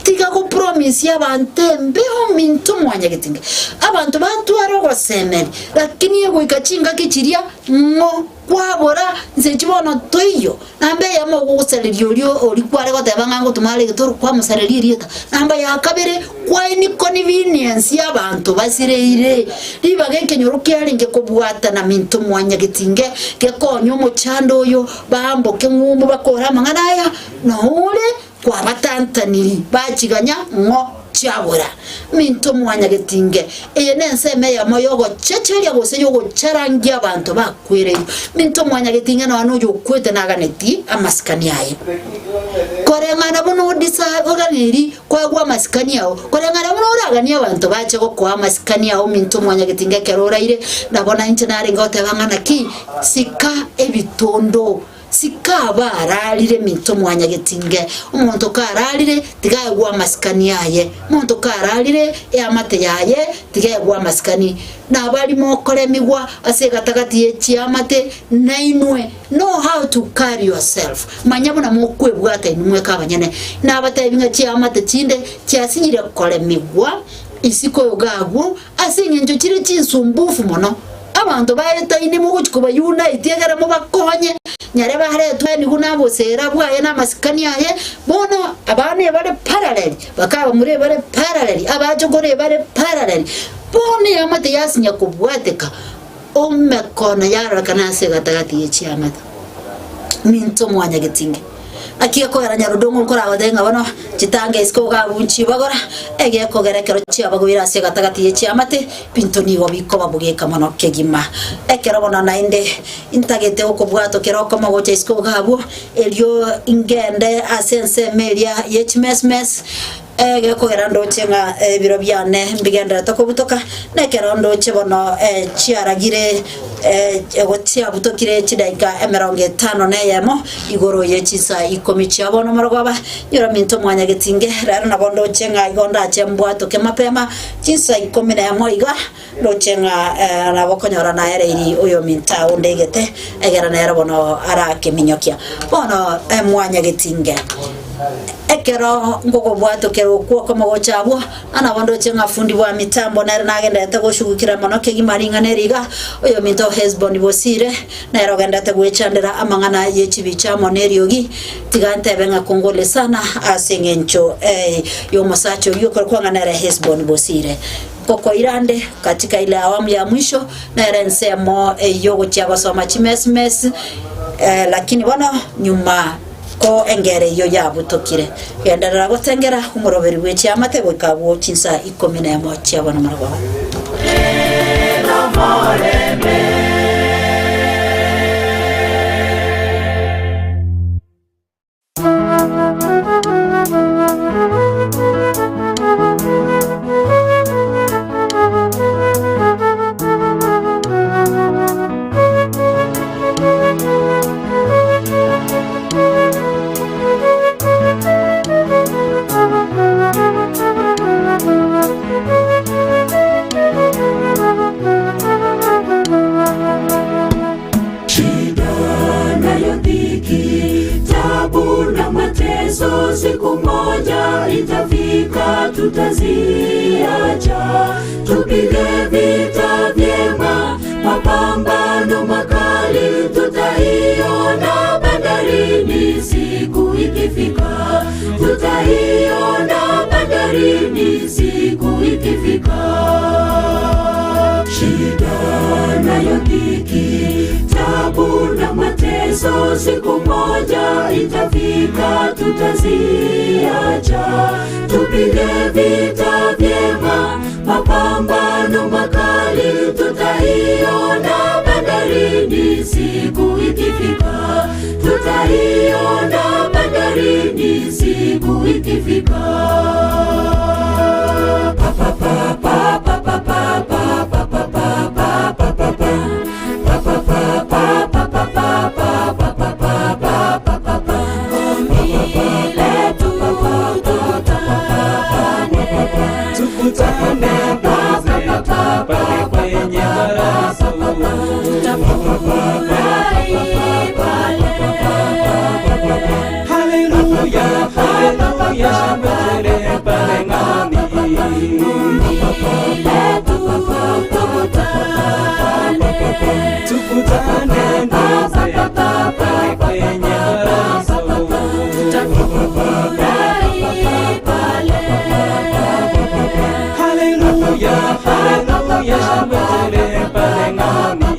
Tiga gopromisia abanto embeo minto mwanyagetinge. Abanto batware ogosemeria, lakini egoika chingaki chiria ng'o kwabora nse echi bono toiyo. Namba eyemo ogosareria oria oria kware goteba ng'a ngotoma are egetoro kwamosareria erieta. Namba ya kabere kwaini convenience y'abanto basireire. Ribaga ekenyoro kiarenge kobwatana minto mwanyagetinge gekonye omochando oyo baamboke ng'umbu bakore amang'ana aya nore kwabatantaniri bachiganya ng'o chiabora. Minto mwanyagetinge eye nensemo eyemo y'ogochecheria gose y'ogocharangia abanto bakwereirwe. Minto mwanyagetinge nonya noyo okwete naganeti amasikani aye. Koreng'ana buna odisa oganeri Koegwa amasikani ao, koreng'ana buna oraganie abanto bache gokoa amasikani ao ominto mwanyagetinga ekero oraire, nabo nainche narenge goteba ng'a naki, sika ebitondo, sika abararire minto mwanyagetinge. Omonto kararire, tiga aegwe amasikani aye, omonto kararire, eamate yaye, tiga aegwe amasikani. Nabari mokoremigwa ase egatagati ye chiamate, nainwe. Know how to carry yourself, manya buna mokwebwata inwe mweka abanyene. Nabatebi ng'a chiamate chinde chiasinyire koremigwa isiko iga agwo, ase engencho chire chinsumbufu mono. Abanto baetaine mogochia koba unite egere mobakonye, nyare baretwe nigo nabosera bwaye na amasikani aye, bono abana ebare parallel, bakabamura ebare parallel, abachokoro ebare parallel. Bono eamate yasinya kobwateka. Omekono yarorekana ase egatagati ye chiamate. Minto mwanyagetinge. Naki ekogera nyarudongo nkoragotebie ng'a bono chitange isiko iga nchibagora, egekogera ekero chiabagoire ase egatagati ye chiamate, binto nigo bikoba bogeka mono kegima. Ekero bono naende intagete okobwatwa kera okomo gocha isiko iga abwo, erio ingende ase ensemo eria ye chimesmes, Egekogera ndoche ng'a ebiro biane mbigendererete kobutoka, na ekero ndoche bono chiaragire chiabutokire chidaika emerongo etano na eyemo igoro ye chinsa ikomi chia bono morogoba, nyora minto mwanyagetinge, rero nabo ndoche ng'a igo ndache mbwatoke mapema chinsa ikomi na emo iga, ndoche ng'a nabo okonyora naereiri oyominto onde egete, egere nere bono arakeminyokia. Bono mwanyagetinge, ekero ngokobwatokera okwo okomo gocha abwo, na nabo ndoche ng'a fundi bwa mitambo nere nagendererete goshugukera mono kegima ring'ana eri iga, oyominto Hesboni bosire, nere ogendererete gwechandera amang'ana ye chibicha amo neriogi, tiga ntebe ng'a kongole sana ase eng'encho y'omosacha oyio okorokwa ng'a nere Hesboni bosire. Ngokoirande katika ile awamu ya mwisho, nere ensemo eyio ogochia gosoma chimesmes, lakini bono nyuma ko engero eyio yabutokire. Genderera gotengera omoroberi bwe chiamate goika abwo chinsa ikomi nemo chia bono marogoba. tutaziacha. Tupige vita vyema, mapambano makali tutaiona bandarini siku ikifika, tutaiona bandarini siku ikifika. Shida nayo dhiki, tabu na mateso, siku moja itafika, tutaziacha. Tupige vita vyema, mapambano makali, tutaiona bandarini siku ikifika, tutaiona bandarini siku ikifika. Pa, pa, pa, pa, pa, pa, pa, pa, pa, pa, pa, pa, pa, pa, pa. Pa, pa, pa, pa, pa, pa, pa, pa, pa, pa, pa, pa, pa, pa, pa. Milele tukutane. Tukutane wenzetu pale kwenye barazo. Tutafurahi pale. Haleluya, haleluya, shangwe tele pale ng'oni. Milele tukutane. Tukutane wenzetu pale kwenye barazo. Tutafurahi pale. Haleluya, haleluya, shangwe tele pale ng'oni.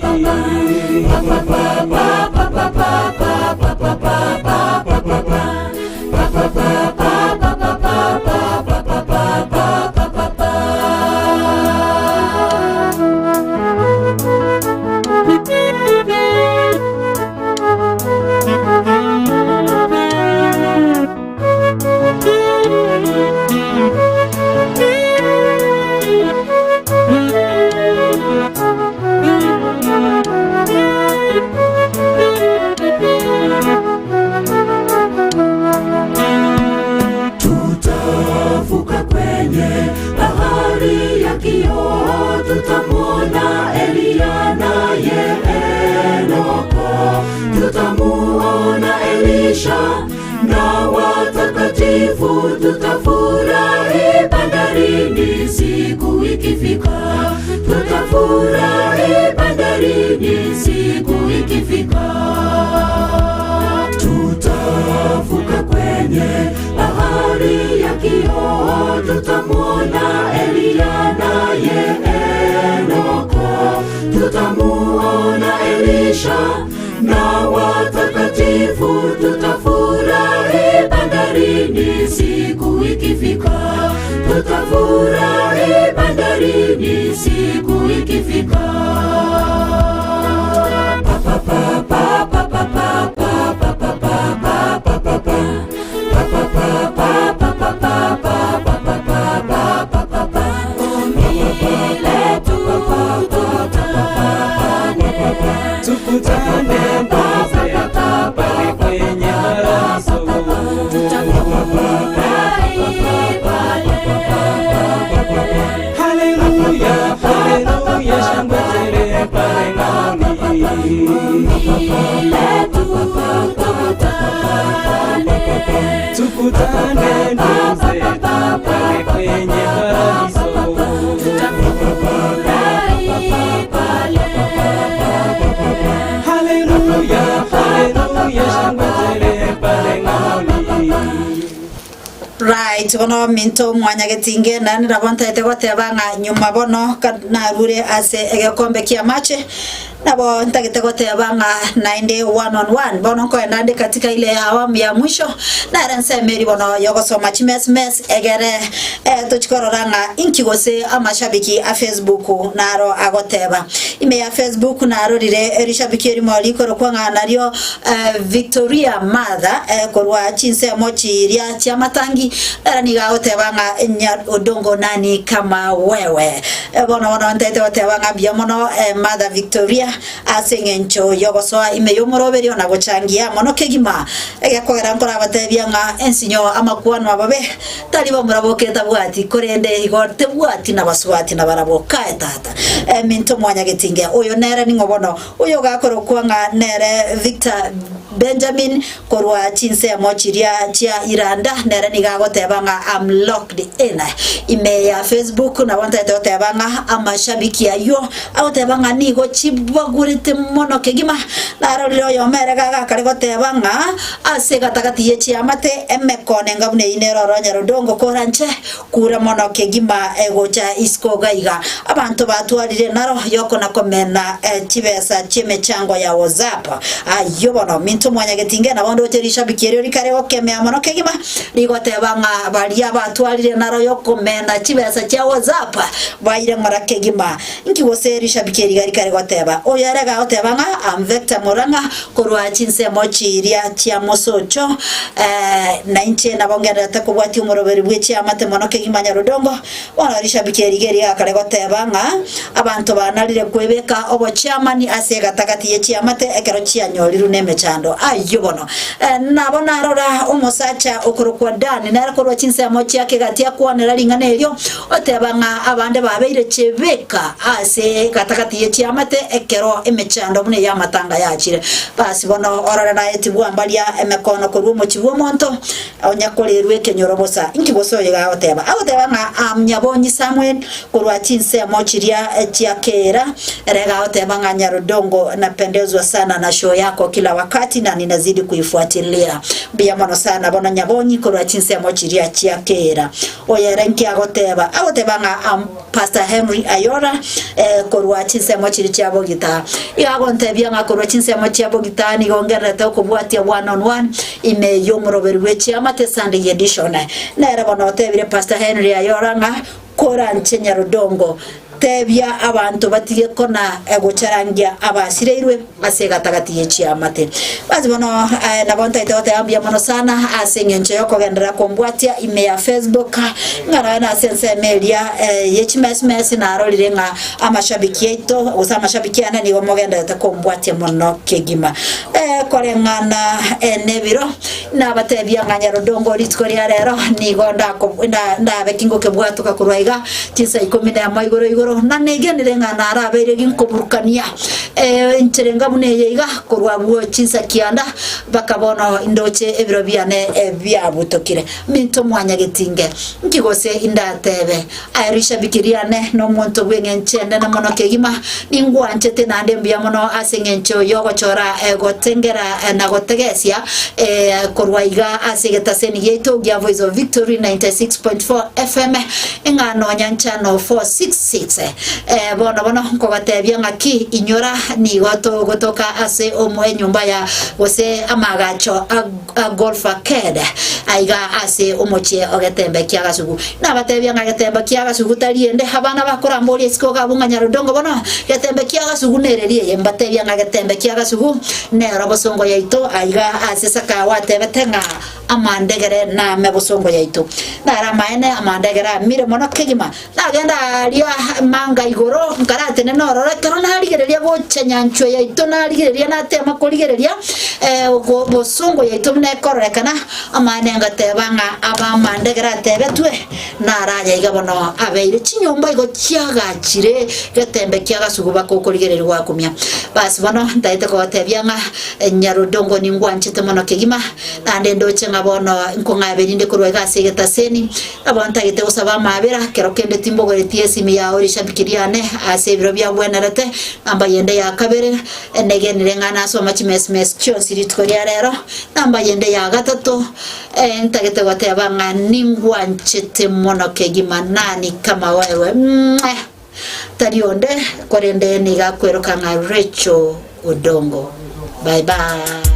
Tutavuka kwenye bahari ya kioo, tutamwona Eliya naye Enoko, tutamuona Elisha na watakatifu, tutafurahi bandarini siku ikifika, tutafurahi bandarini siku ikifika. Tutavuka kwenye bahari ya kioo, tutamwona Eliya naye Enoko, tutamuona Elisha na watakatifu, tutafurahi bandarini siku ikifika, tutafurahi bandarini siku ikifika. Pa, pa, pa, pa, pa, pa, pa, pa, pa, pa, pa, pa, pa, pa, pa. Pa, pa, pa, pa, pa, pa, pa, pa, pa, pa, pa, pa, pa, pa, pa. Milele tukutane. Tukutane wenzetu pale kwenye barazo. Tutafurahi pale. Haleluya, haleluya, shangwe tele pale ng'oni. Milele tukutane. Tukutane wenzetu pale kwenye paradiso. Tutafurahi pale. Haleluya, haleluya, shangwe tele pale ng'oni. Right, bono minto mwanyagetinge nani nabo ntaete goteba ng'a nyuma bono narure ase egekombe kia mache nabo ntagete goteba ng'a naende one on one bono nkoenda nde katika ile awamu ya mwisho nere nsemeri bono yogosoma chimesmes egere tochikorora ng'a inki gose amashabiki a Facebook naro agoteba ime ya Facebook narorire erishabiki erimo rikorokwa ng'a nario Victoria Mother korwa chinsemo chiria chia matangi era niga goteba ng'a nya odongo nani kama wewe bono bono ntete goteba ng'a mbuya mono Mother Victoria ase eng'encho yogosoa ime yomoroberio na gochangia mono kegima egekogera nkorabatebia ng'a ensinyo amakwano ababe tari bamuraboketa bwati korende igo tebwati na baswati na barabokae tata minto mwanyagetinge oyo nere ning'o bono oyo gakorokwa ng'a nere Victor Benjamin korwa chinsemo chiria chia Iranda nere nigo agoteba ng'a am locked in. Ime ya Facebook nabo ntagete goteba ng'a amashabiki ayio agoteba ng'a nigo chibagurete mono kegima. Narorire oyomo ere gagakare goteba ng'a ase egatagati ye chiamate emekone enga buna eyio nere oro Nyarudongo koranche kura mono kegima egocha isiko gaiga. Abanto batwarire naro yokona komena chibesa chi'emechango ya WhatsApp. Ayio bono, minto mwanyagetinge nabo ndoche rishabiki erio rikare gokemea mono kegima, rigoteba ng'a baria batwarire naro yokomena chibesa chia WhatsApp baire ng'ora kegima. Inki gose rishabiki eri iga rikare goteba? Oyo ere gagoteba ng'a I'm Victor Murang'a korwa chinsemo chiria chia mosocho, na inche nabo ngendererete kobwatia omoroberi bwe chiamate mono kegima Nyarudongo. Bono rishabiki eri iga rigakare goteba ng'a abanto banarire kwebeka obochiamani ase egatagati ye chiamate ekero chianyorirwe nemechando. Ayio bono nabo narora omosacha okorokwa Dani, nere korwa chinsemo chia kegati akwanera ring'ana erio, Oteba ng'a abande babeire chibeka ase gatagati ye chiamate ekero emechando buna ey'amatanga yachire. Basi bono orore naye tibwambaria emekono korwa omochie bw'omonto onye korerwa ekenyoro bosa. Inki gose oyo iga agoteba? Agoteba ng'a Nyabonyi Samuel korwa chinsemo chiria chia Keera, ere iga agoteba ng'a Nyarudongo napendezwa sana na show yako kila wakati na ninazidi kuifuatilia. Mbuya mono sana bono Nyabonyi korwa chinsemo chiria chia Keera. Oyo ere nki agoteba? Agoteba ng'a am Pastor Henry Ayora eh, korwa chinsemo chiria chia Bogita. Igo agontebia ng'a korwa chinsemo chia Bogita nigo ngererete okobwatia one on one ime y'omoroberi bwe chiamate Sunday edition. Nere bono otebire Pastor Henry Ayora ng'a koranche Nyarudongo Tebia abanto batige kona gocharangia abasireirwe ase egatagati ye chiamate. Basi bono aye nabo ntaete goteba mbuya mono sana ase engencho yokogenderera kombwatia ime ya Facebook, ng'a nonya nase ensemo eria ye chimesmesi narorire ng'a amashabiki aito gose amashabiki ane nigo mogendererete kombwatia mono kegima. Koreng'ana nebiro Nabatebia ng'a Nyarudongo rituko ria rero nigo ndabe tingokebwatoka korwa iga chinsa ikomi nemo igoro igoro, na negenire ng'a narabeire ginkoburukania enchera enga buna eye iga korwa abwo chinsa kianda mpaka bono indoche ebiro biane biabutokire. Minto mwanyagetinge, nki gose indatebe? Aye rishabiki riane nomonto bw'eng'encho enene mono kegima, ningwanchete naende mbuya mono ase eng'encho y'ogochora gotengera na gotegesia korwa iga ase egetaseni giaito gia Voice of Victory 96.4 FM ng'a nonya nchano 466. Bono bono nkobatebia ng'aki inyora nigo togotoka ase enyomba ya gose amaagacho a Golf Arcade aiga ase omochie o Getembe kia Gasugu. Nabatebia ng'a Getembe kia Gasugu tari ende, abana bakoramboria isiko iga abwo ng'a Nyarudongo bono Getembe kia Gasugu nereri eye. Mbatebia ng'a Getembe kia Gasugu nero bosongo yaito aiga ase Sakawa atebete ng'a amandegere name bosongo yaito. Naro amaene amandegere amire mono kegima. Nagenda aaria manga igoro, nkaratenena ororo, ekero narigereria gocha nyanchwa yaito, narigereria natema korigereria bosongo yaito buna ekororekana, amane ngateba ng'a abamanda ekero atebetwe, naraya iga bono abeire chinyomba igo chiagachire getembe kia gasugu baka okorigereria gwakumia. Basi bono ntaete kogotebia ng'a Nyarudongo ningwanchete mono kegima, naende ndoche ng'a bono nkong'aberia inde korwa iga ase egetaseni, Nabo ntagete gosaba amaabera, kero kende timbogoretie esimi yao rishabiki riane ase ebiro biagwenerete. Namba yende ya kabere, negenire ng'a nasoma chimesmes chionsi rituko ria rero. Namba yende ya gatato, ntagete goteba ng'a ningwanchete mono kegima nani kama wewe. Mwah! Tari onde, korende nigo akweroka ng'a Rachel Odongo. Bye bye.